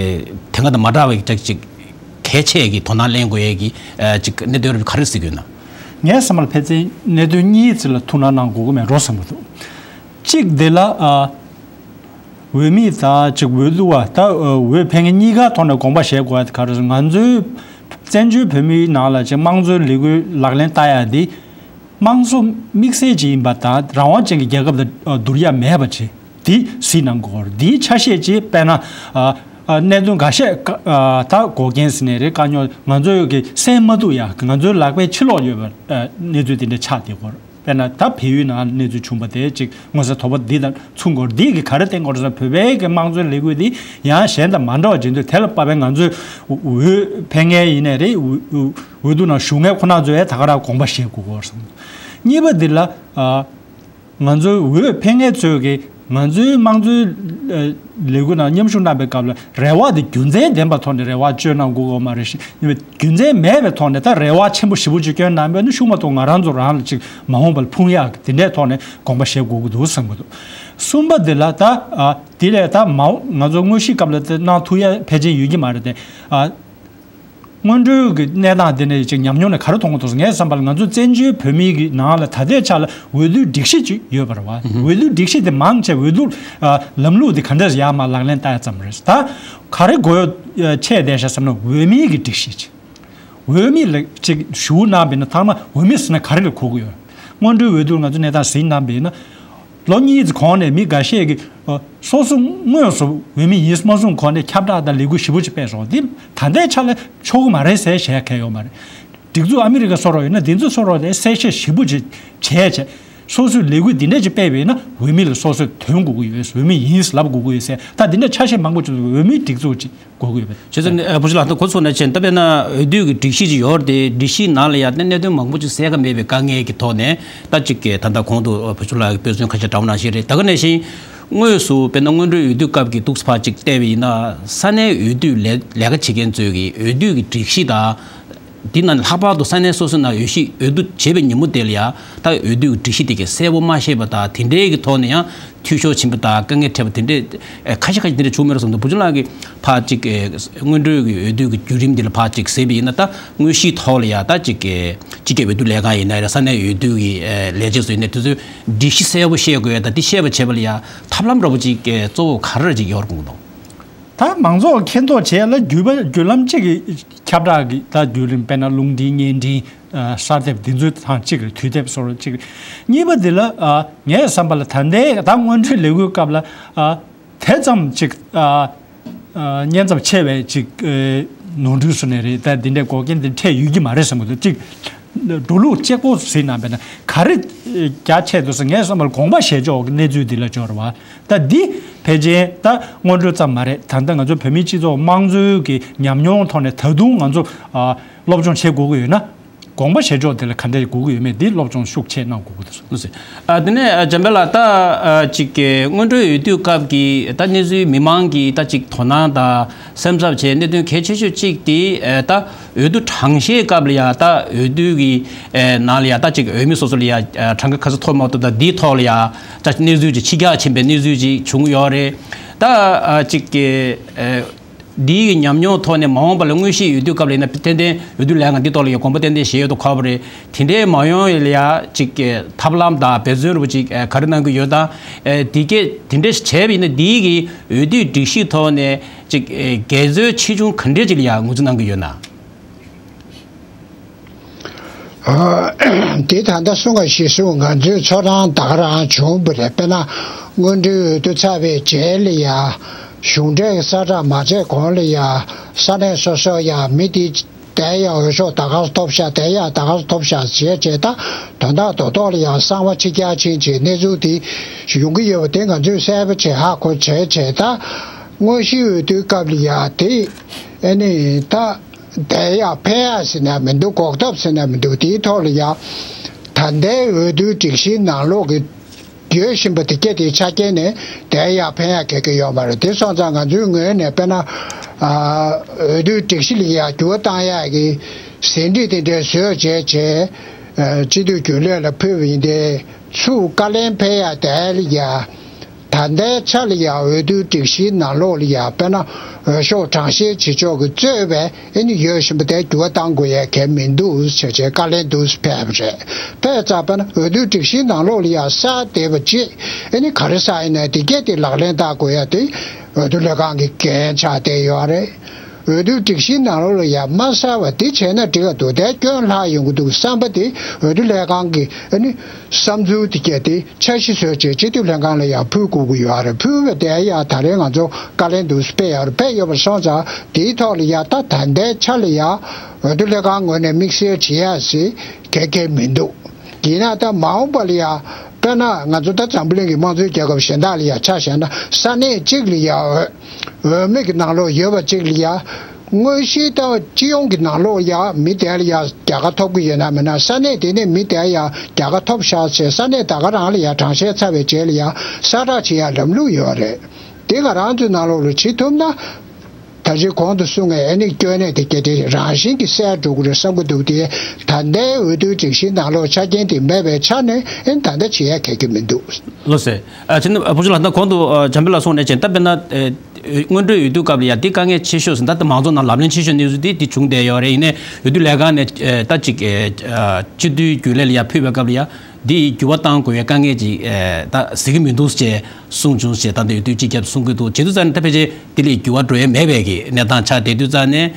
དེ་སྔ་དང་མ་འདྲ་བའི་ཅིག་ཅིག་གལ་ཆེ་གི་དོ་སྣང་ལེན་དགོས་ཡས་ཀྱི་ཨ་ཅིག་གནད་དོན་རེ་ག་རེ་གཟིགས་ཡོད་ན། ངའི་བསམ་པར་ཕལ་ཆེར་གནད་དོན་གཉིས་ཅིག་ལ་ཐུགས་སྣང་གནང་དགོས་ཀྱི་མེད་འགྲོ་བསམ་གྱི་འདུག་གཅིག་དེ་ལ་ཨ་འོས་མི་དང་ཅིག་འོས་བསྡུ་བ་ད་འོས་འཕེན་མཁན་གཉིས་ཀ་ཐོག་ནས་དགོངས་པ་བཞེས་དགོས་པ་དེ་ག་རེ་ཟེར། ང་ཚོའི་བཙན་བྱོལ་བོད་མིའི་ནང་ལ་ཅིག་དམངས་གཙོའི་ལས་འགུལ་ལག་ལེན་བསྟར་ཡ་དེ་དམངས་གཙོ་དམིགས་བསལ་ཅིག་ཡིན་པ་དང་། རང་དབང་ཅན་གྱི་རྒྱལ་ཁབ་དང་བསྡུར་ཡ་མེད་པ་ཅིག་དེ་གཟིགས་གནང་དགོས། དེའི་ཆ་ཤས་ཅིག་དཔེར་ན་ཨ་ཨ་གནད་དོན་འགའ་ཤས་ཀ་ཨ་ད་འགོག་རྐྱེན་ཟེར་ནའི་རེད། དཀའ་རྙོག་ང་ཚོ་གི་སེལ་མ་ཐུབ་ཡ། ང་ཚོའི་ལག་པའི་ཕྱི་ལོགས་ཡོད་པ་ཨ་གནས་ཚུལ་དེ་འདྲ་ཆགས་བསྡད་ཡོད་རེད། དཔེར་ན་ད་བལ་ཡུལ་ནང་གནས་ཚུལ་བྱུང་བ་དེ་ཅིག་མངོན་གསལ་དོད་པོ་འདི་དང་མཚུངས་དགོས། འདི་གིས་ག་རེ་བསྟན་དགོས་རེད་ཟེར་ན། བོད་པའི་གི་དམངས་གཙོའི་ལས་འགུལ་འདི་ཡང་གཞན་དང་མ་འདྲ་བ་བྱེད་འདོད། དེ་ལ་དཔག་པའི་ང་ཚོའི་འོས་འཕེན་མཁན་ཡིན་ནའི་རེད། འོས་འོས་འོས་བསྡུ་ནང་ཞུགས་མཁན་ཁོ་ན་ཚོས་ད་ག་རང་དགོངས་པ་བཞེས་དགོས་ཀྱི་ཡོད་རེད་བསམ། གཉིས་པ་འདི་ལ་ཨ། ང་ཚོའི་འོས་འཕེན་མཁན་ཚོས་ཀྱིས་ང་ཚོའི་དམངས་གཙོའི་ཨ་ལས་འགུལ་ནང་མཉམ་ཞུགས་གནང་པའི་སྐབས་ལ་རེ་བ་དེ་རྒྱུ་མཚན་ལྡན་པའི་ཐོག་ནས་རེ་བ་བཅོལ་གནང་དགོས་ཀྱི་ཡོད་མ་རེད། ཞེས་རྒྱུ་མཚན་མེད་པའི་ཐོག་ནས་ད་རེ་བ་ཆེན་པོ་ཞེ་པོ་ཅིག་བསྐྱོན་གནང་པས་ན། ཤུགས་མ་གཏོགས་ང་རང་ཚོ་རང་ལ་ཅིག་མ་འོངས་པར་ཕུང་ཡག་གི་དེ་འདྲའི་ཐོག་ནས་དགོངས་པ་བཞེས་དགོས་ཀྱི་འདུག་བསམ་གྱི་འདུག་གསུམ་པ་འདི་ལ་ད་ཨ་དེ་ལས་ད་མ་འོངས་ང་ཚོ་དངོས་གཞིའི་སྐབས་ལ་དེ་གནང་ཐུབ་ཡ་ཕལ་ཆེར་ཡོད་ཀྱི་མ་རེད་དེ། ཨ། སྔོན་འགྲོའི་གི་གནས་སྟངས་དེ་ནས་ཅིག་ཉམས་མྱོང་ནས་ག་རེ་མཐོང་གི་འདུག་ཟེར། ངའི་བསམ་པ་ལ་ང་ཚོ་བཙན་བྱོལ་བོད་མིའི་གི་ནང་ལ་ད་ལྟའི་ཆ་ལ་འོས་བསྡུའི་སྒྲིག་གཞི་ཅིག་ཡོད་པ་རེད་བ། འོས་བསྡུའི་སྒྲིག་གཞི་དེ་མང་ཆེ་འོས་བསྡུ་ཨ་ལམ་ལུགས་དེ་ག་འདྲས་ཡར་མར་ལག་ལེན་བསྟར་ཡ་ཙམ་རེད། ད་ག་རེ་དགོས་ཡོད་ཆེ་བསྡད་ཤག་བསམ་ན། འོས་མིའི་གི་སྒྲིག་གཞི་ཅིག་འོས་མི་ལ་ཅིག་ཞུ་གནང་བས་ན། ཐ་ན་འོས་མི་ཟེར་ན་ག་རེ་ལ་གོ་གི་ཡོད། སྔོན་འགྲོའི་འོས་བསྡུར་ང་ཚོ་གནས་སྟངས་གཟིགས་གནང་བས་ན། ལོ་གཉིས་ཙམ་གོང་ནས་མི་འགའ་ཤས་ཀྱིས་ཨ་སོ་སོ་དངོས་སུ་འོས་མི་ཡིན་མ་གསུངས་གོང་ནས་ཁྱབ་བསྒྲགས་དང་ལས་འགུལ་ཞེ་པོ་ཅིག་སྤེལ་སོང་། འདི་ད་ལྟའི་ཆ་ལ་ཆོག་གི་མ་རེད་ཟེར་བཤད་མཁན་ཡོད་མ་རེད། སྒྲིག་འཛུགས་ཨ་མི་རི་ཀ་སོགས་རོགས་ཡོད་ན་འདི་ཚོ་སོགས་རོགས་ནས་གསལ་བཤད་ཞེ་པོ་ཅིག་བྱས་བྱས། སོ་སོའི་ལས་འགུལ་འདི་འདྲ་ཅིག་སྤེལ་བས་ན་འོས་མི་ལ་སོ་སོས་དོན་དགོས་ཀྱི་ཡོད། འོས་མི་ཡིན་ལབ་དགོས་ཀྱི་ཡོད་ཟེར། ད་འདི་འདྲ་ཆ་ཤས་མང་པོ་ཅིག་འོས་མིའི་སྒྲིག་འཛུགས་ཅིག་དགོས་ཀྱི་ཡོད་པས། བྱས་ཙང་ནི་ཨ་བུ་ཆུང་ལགས་ད་གོ་ཚོད་ནས་བྱས་ད་དཔེར་ན་འོས་བསྡུ་གི་སྒྲིག་གཞི་ཅིག་ཡོད་རེད་དེ། སྒྲིག་གཞིའི་ནང་ལ་ཡང་གནད་དོན་མང་པོ་ཅིག་གསལ་ཁ་མེད་པའི་དཀའ་ངལ་གྱི་ཐོག་ནས། ད་ཅིག་གི་ད་ལྟ་གོང་དུ་བུ་ཆུང་ལགས་ཀྱིས་དཔེ་མཚོན་ཁ་ཤས་དྲངས་པ་ནང་བཞིན་རེད། ད་ག་ནང་བཞིན་དངོས་སུ་དཔེར་ན་སྔོན་འགྲོའི་འོས་བསྡུ་སྐབས་ཀྱི་འདུག་སེ་ཕར་ཅིག་བལྟས་པ་ཡིན་ན། ས་གནས་འོས་བསྡུ་ལས་ལས་ཀ་བྱེད་མཁན་ཚོས་ཀྱི་འོས་བསྡུ་གི་སྒྲིག་གཞི་དང་ འདི་ནང་ལྷག་པར་དུ་ས་གནས་སོ་སོའི་ནང་འོས་གཞི་འོས་བསྡུ་བྱེད་པའི་ཉིན་མོ་དེ་ལ་ཡང་ད་འོས་བསྡུའི་སྒྲིག་གཞི་དེ་གའི་གསལ་པོ་མ་ཤེས་པ་དང་དེ་འདྲའི་གི་ཐོག་ནས་ཡང་འཐུས་ཤོར་ཕྱིན་པ་དང་དཀའ་ངལ་འཕྲད་པ་དེ་འདྲའི་ཨེ་ཁ་ཤས་ཁ་ཤས་དེ་འདྲ་བྱུང་མེད་རེད་བསམ་འདུག་བུ་ཆུང་ལགས་ཀྱིས་ཕར་ཅིག་ཨེ་སྔོན་འགྲོའི་གི་འོས་བསྡུའི་གི་བརྒྱུད་རིམ་འདི་ལ་ཕར་ཅིག་གཟིགས་པ་ཡིན་ན། ད་དངོས་གཞིའི་ཐོག་ལ་ཡང་ད་ཅིག་ཨེ་སྤྱི་ཁྱབ་འོས་བསྡུ་ལས་ཁང་ཡིན་ན་རེད། ས་གནས་འོས་བསྡུ་གི་ཨེ་ལས་བྱེད་ཚོ་ཡིན་ན་དེ་ཚོས་སྒྲིག་གཞི་གསལ་པོ་ཤེས་དགོས། ད་འདི་ཤེས་པ་བྱེད་པ་ལ་ཡང་ཐབས་ལམ་འདྲ་པོ་ཅིག་ཨེ་གཙོ་བོ་ག་རེ་ཅིག་ཡོད་དགོངས་འདུག་ད་མང་ཚོགས་མཁྱེན་རྟོགས་བྱེད་ཡ་ལ་བརྒྱུད་པ་བརྒྱུད་ལམ་གཅིག་གི་ཁྱབ་བསྒྲགས་ཀྱི་ད་བརྒྱུད་རིམ་དཔེར་ན་རླུང་འཕྲིན་བརྙན་འཕྲིན་ཨ་གསར་དེབ་འདི་ཚོའི་ཐང་གཅིག་རེད། དུས་དེབ་སོགས་གཅིག་རེད། གཉིས་པ་འདི་ལ་ཨ་ངའི་བསམ་པ་ལ་ད་ལྟའི་ད་སྔོན་འགྲོའི་ལས་འགུལ་སྐབས་ལ་ཨ་དེ་ཙམ་ཅིག་ཨ་ཨ་སྙན་ཚབས་ཆེ་བའི་ཅིག་ཨེ་ནོར་འཁྲུལ་སོང་ནས་རེད། ད་འདི་འདྲའི་འགོག་རྐྱེན་འདི་འཕྲད་ཡོད་ཀྱི་མ་རེད་བསམ་གྱི་འདུག་ཅིག་འགྲོ་ལུགས་གཅིག་པོ་ཟིན་ན་བས་ན་ག་རེ་རྒྱ་ཆེ་འདུག་ཟེར་ངའི་བསམ་པར་དགོངས་པ་བཞེས་ཕྱོགས་ཀྱི་གནས་ཚུལ་འདི་ལ་འབྱོར་བ། ད་འདི་ཕལ་ཆེར་ད་སྔོན་འགྲོ་ཙམ་མ་རེད། ད་ལྟ་ང་ཚོ་བོད་མིའི་སྤྱི་ཚོགས་དམངས་གཙོའི་གི་ཉམས་མྱོང་ཐོག་ནས་ད་དུང་ང་ཚོ་ཨ་སློབ་སྦྱོང་བྱེད་དགོས་ཀྱི་ཡོད་ན། དགོངས་པ་བཞེས་ཕྱོགས་དེ་ལ་ག་འདྲ་དགོས་ཀྱི་ཡོད་མེད་འདི་སློབ་སྦྱོང་ཤུགས་ཆེ་གནང་དགོས་ཀྱི་འདུག་ལགས་སོ། ཨ་དེ་ནས་ཨ་འཇམ་དཔལ་ལགས། ད་ཨ་ཅིག་གི་སྔོན་འགྲོའི་འོས་བསྡུའི་སྐབས་ཀྱི་ད་གནས་ཚུལ་མི་མང་གིས་ད་ཅིག་དོ་སྣང་དང་སེམས་འཚབ་བྱས་གནད་དོན་གལ་ཆེ་ཤོས་གཅིག་དེ་ཨ་ད་འོས་བསྡུ་གྲངས་བཤེར་སྐབས་ལ་ཡ་ད་འོས་བསྡུ་གི་ཨ་ནང་ལ་ཡ་ད་ཅིག་འོས་མི་སོ་སོ་ལ་ཡ་ཨ་གྲངས་ཀ་ག་ཚོད་ཐོབ་མ་ཐོབ་དང་འདིའི་ཐོག་ལ་ཡ་ད་གནས་ཚུལ་ཅིག་ཕྱི་གྱར་ཕྱིན་པའི་གནས་ཚུལ་ཅིག་བྱུང་ཡོད་རེད། ད་ཨ་ཅིག་གི་ཨ། འདིའི་ཉམས་མྱོང་ཐོག་ནས་མ་འོངས་པ་ལ་དངོས་གཞིའི་འོས་བསྡུ་སྐབས་ལ་ཡིན་ན་ཏན་ཏན་འོས་བསྡུ་ལས་ཁང་འདི་ཐོག་ལ་ཡང་དགོངས་པ་ཏན་ཏན་བཞེས་ཡོད་དོ་ཁག་པོ་རེད། དེ་འདྲའི་མ་ཡོང་ཡ་ལ་ཡ་ཅིག་ཐབས་ལམ་དང་འབད་བརྩོན་རུ་ཅིག་ག་རེ་གནང་གི་ཡོད་དང་། དེ་གས་དེ་འདྲ་ཞིག་བྱས་པ་ཡིན་ན་འདིའི་གི་འོས་བསྡུའི་སྒྲིག་གཞིའི་ཐོག་ནས་ཅིག་འགལ་འཛོལ་ཆེ་ཆུང་ག་འདྲས་ཅིག་ལ་ཡ་ངོས་འཛིན་གནང་གི་ཡོད་ན། ཨ། དེ་ད་ལྟ་གསུང་བ་གཞིར་བཟུང་ང་ཚོས་ཚོར་སྣང་ད་ག་རང་བྱུང་བ་རེད། དཔེར་ན་སྔོན་འགྲོའི་འོས་བསྡུ་ཚར་བའི་རྗེས་ལ་ཡ་གཞུང་འབྲེལ་གྱི་གསལ་བསྒྲགས་མ་བྱས་གོང་ལ་ཡ་ས་གནས་སོ་སོ་ཡ་མི་དེ་དེ་ཡ་འོས་ཤོག་ད་ག་ཐོབ་ཤག་དེ་ཡ་ད་ག་ཐོབ་ཤག་བྱས་བྱས་ད་དོན་དག་དོ་ཐོག་ལ་ཡ་གསང་བ་ཕྱི་གྱར་ཕྱིན་བྱས་གནས་ཚུལ་དེ་ཡོང་གི་ཡོད་པ་དེ་ང་ཚོས་གསལ་པོ་བྱས་ཧ་གོ་བྱས་བྱས། ད་དངོས་གཞིའི་འོས་བསྡུའི་སྐབས་ལ་ཡ་དེ་ཨ་ནི་ད། དེ་ཡང་ཕན་ཡག་ཟེར་ན་མི་འདུག་འགོག་ཐབས་ཟེར་ན་མི་འདུག་དེའི་ཐོག་ལ་ཡང་ད་ལྟའི་འོས་བསྡུའི་སྒྲིག་གཞིའི་ནང་ལོགས་ཀྱི་ཡོད་བཞིན་པ་དེ་སྐད་དེའི་ཆ་རྐྱེན་ནས་དེ་ཡང་ཕན་ཡག་ག་གེ་ཡོད་མ་རེད། དེ་སོང་ཙང་ང་ཚོའི་ངོས་ནས་དཔེར་ན་ཨ་འོས་བསྡུའི་སྒྲིག་གཞི་ལ་ཡང་འགྱུར་བ་བཏང་ཡག་གི་ཟིན་བྲིས་དེ་འདྲའི་བཟོས་བྱས་བྱས་ཨ་སྤྱི་འཐུས་རྒྱུན་ལས་ལ་ཕུལ་བ་ཡིན་ཏེ་ཚུར་བཀའ་ལན་ཕེབས་ཡག་དེ་ལ་ཡང་། ད་ལྟའི་ཆ་ལ་ཡང་འོས་བསྡུའི་སྒྲིག་གཞིའི་ནང་ལོགས་ལ་ཡང་དཔེར་ན་འོས་ཤོག་གྲངས་བཤེར་བྱེད་ཕྱོགས་ཀྱི་རྩོད་པ་ཨེ་ནི་ཡོད་བཞིན་པ་དེ་འགྱུར་བ་གཏང་དགོས་ཡ་གལ་མི་འདུག་ཟེར་བྱས་བཀའ་ལན་འདུག་སེ་ཕེབས་པ་རེད། ཕེབས་ཙང་དཔེར་ན་འོས་བསྡུའི་སྒྲིག་གཞིའི་ནང་ལོགས་ལ་ཡང་གསལ་བསྡད་པ་ཅིག་ཨེ་ནི་ག་རེ་གསལ་ཡིན་ན་དེ་གས་དེ་ལག་ལེན་བསྟར་དགོས་ཡ་དེ་འོས་བསྡུ་ལྷན་ཁང་གི་འགན་ཆགས་བསྡད་ཡོད་རེད། འོས་བསྡུའི་སྒྲིག་གཞིའི་ནང་ལོགས་ལ་ཡང་མ་གསལ་བ་འདི་བྱས་ན་འགྲིག་ག་འདུག་དེ་སྐྱོན་ལྷག་ཡོང་གི་འདུག་བསམ་པ་དེ་འོས་བསྡུ་ལྷན་ཁང་གི་ཨ་ནི་བསམ་ཚུལ་དེ་སྐད་དེ་འཆར་གཞི་བཟོས་བྱས་སྤྱི་འཐུས་ལྷན་ཁང་ལ་ཡང་ཕུལ་དགོས་ཀྱི་ཡོད་རེད། ཕུལ་བ་དེ་ཡང་ད་རེས་ང་ཚོ་བཀའ་ལན་འདུག་སེ་ཕེབས་ཡོད་རེད། ཕེབས་ཡོད་པ་སོང་ཙང་དེའི་ཐོག་ལ་ཡང་ད་ད་ལྟའི་ཆ་ལ་ཡང་འོས་བསྡུ་ལྷན་ཁང་ངོས་ནས་དམིགས་བསལ་བྱེད་ཡ་ཞིག་གལ་གལ་མི་འདུག་ཡིན་ན་ད་མ་འོངས་པ་ལ་ཡང་དཔེར་ན་ང་ཚོ་ད་འཛམ་བུ་གླིང་གི་དམངས་གཙོའི་རྒྱལ་ཁབ་གཞན་དག་ལ་ཡང་ཆ་བཞག་ན་ས་གནས་གཅིག་ལ་ཡང་འོས་འོས་མི་གི་ནང་ལོགས་ཡོད་པ་གཅིག་ལ་ཡ། དངོས་གཞིའི་ལྟ་བ་སྤྱི་ཡོངས་ཀྱི་ནང་ལོགས་ཡ་མི་དེ་ལ་ཡ་རྒྱལ་ཁ་ཐོབ་ཀྱི་ཡོད་ན་མེད་ན་ས་གནས་དེ་ནས་མི་དེ་ཡ་རྒྱལ་ཁ་ཐོབ་ཤག་ཅེས་ས་གནས་ད་ག་རང་ལ་ཡ་གྲངས་བཤེར་ཚར་བའི་རྗེས་ལ་ཡ་གསལ་བསྒྲགས་བྱེད་ཡ་ལམ་ལུགས་ཡོད་རེད། དེ་ང་རང་ཚོའི་ནང་ལོགས་ལ་བྱེད་ཐུབ་ན། ད་ཅི་གོང་དུ་གསུངས་པའི་ཨེ་ནི་སྐྱོན་གནད་དེ་གལ་ཏེ་རང་བཞིན་གྱིས་སེལ་འགྲོ་གི་རེད་བསམ་གྱི་འདུག་དེ་ད་ལྟའི་འོས་བསྡུའི་སྒྲིག་གཞིའི་ནང་ལོགས་ཆ་རྐྱེན་དེ་མེད་པའི་ཆ་ནས་ཨེ་ནི་ད་ལྟ་བྱེད་ཡ་གལ་གྱི་མི་འདུག་ལགས་སོ། ཨ་ཅི་ནི་བུ་ཆུང་ལགས་ད་གོང་དུ་ཨ་འཇམ་དཔལ་ལགས་གསུངས་ནས་ཅན་ད་དཔེར་ན་ཨེ། སྔོན་འགྲོའི་འོས་བསྡུ་སྐབས་ལ་ཡང་འདི་དཀའ་ངལ་ཆེ་ཤོས་ཟིན་ད་ལྟ་མང་ཚོགས་ནང་ལབ་གླེང་ཆེ་ཤོས་གནས་ཚུལ་འདི་འདི་བྱུང་བསྡད་ཡོད་རེད། ཡིན་ནའི་འོས་བསྡུ་ལས་ཁང་ནས་ཨེ་ད་ཅིག་ཨེ་སྤྱི་འཐུས་རྒྱུན་ལས་ལ་ཡང་ཕུལ་བའི་སྐབས་ལ་ཡང་འདི་འགྱུར་བ་གཏང་དགོས་པའི་དཀའ་ངལ་ཅིག་ཨེ་ད་གཟིགས་ཀྱི་མི་འདུག་ཅེས་གསུངས་བྱུང་ཞེས་ད་ལྟ་འོས་བསྡུ་སྤྱི་ཁྱབ་གསུང་གི་འདུག་བྱེད་དུས་ཙང་ནས་ད་ཕལ་ཆེར་འདི་ལས་འགྱུར་བ་འགྲོ་ཡ་མེད་པའི་གི་གནས་སྟངས་ཆགས་བསྡད་དུས་ཙང་ནས་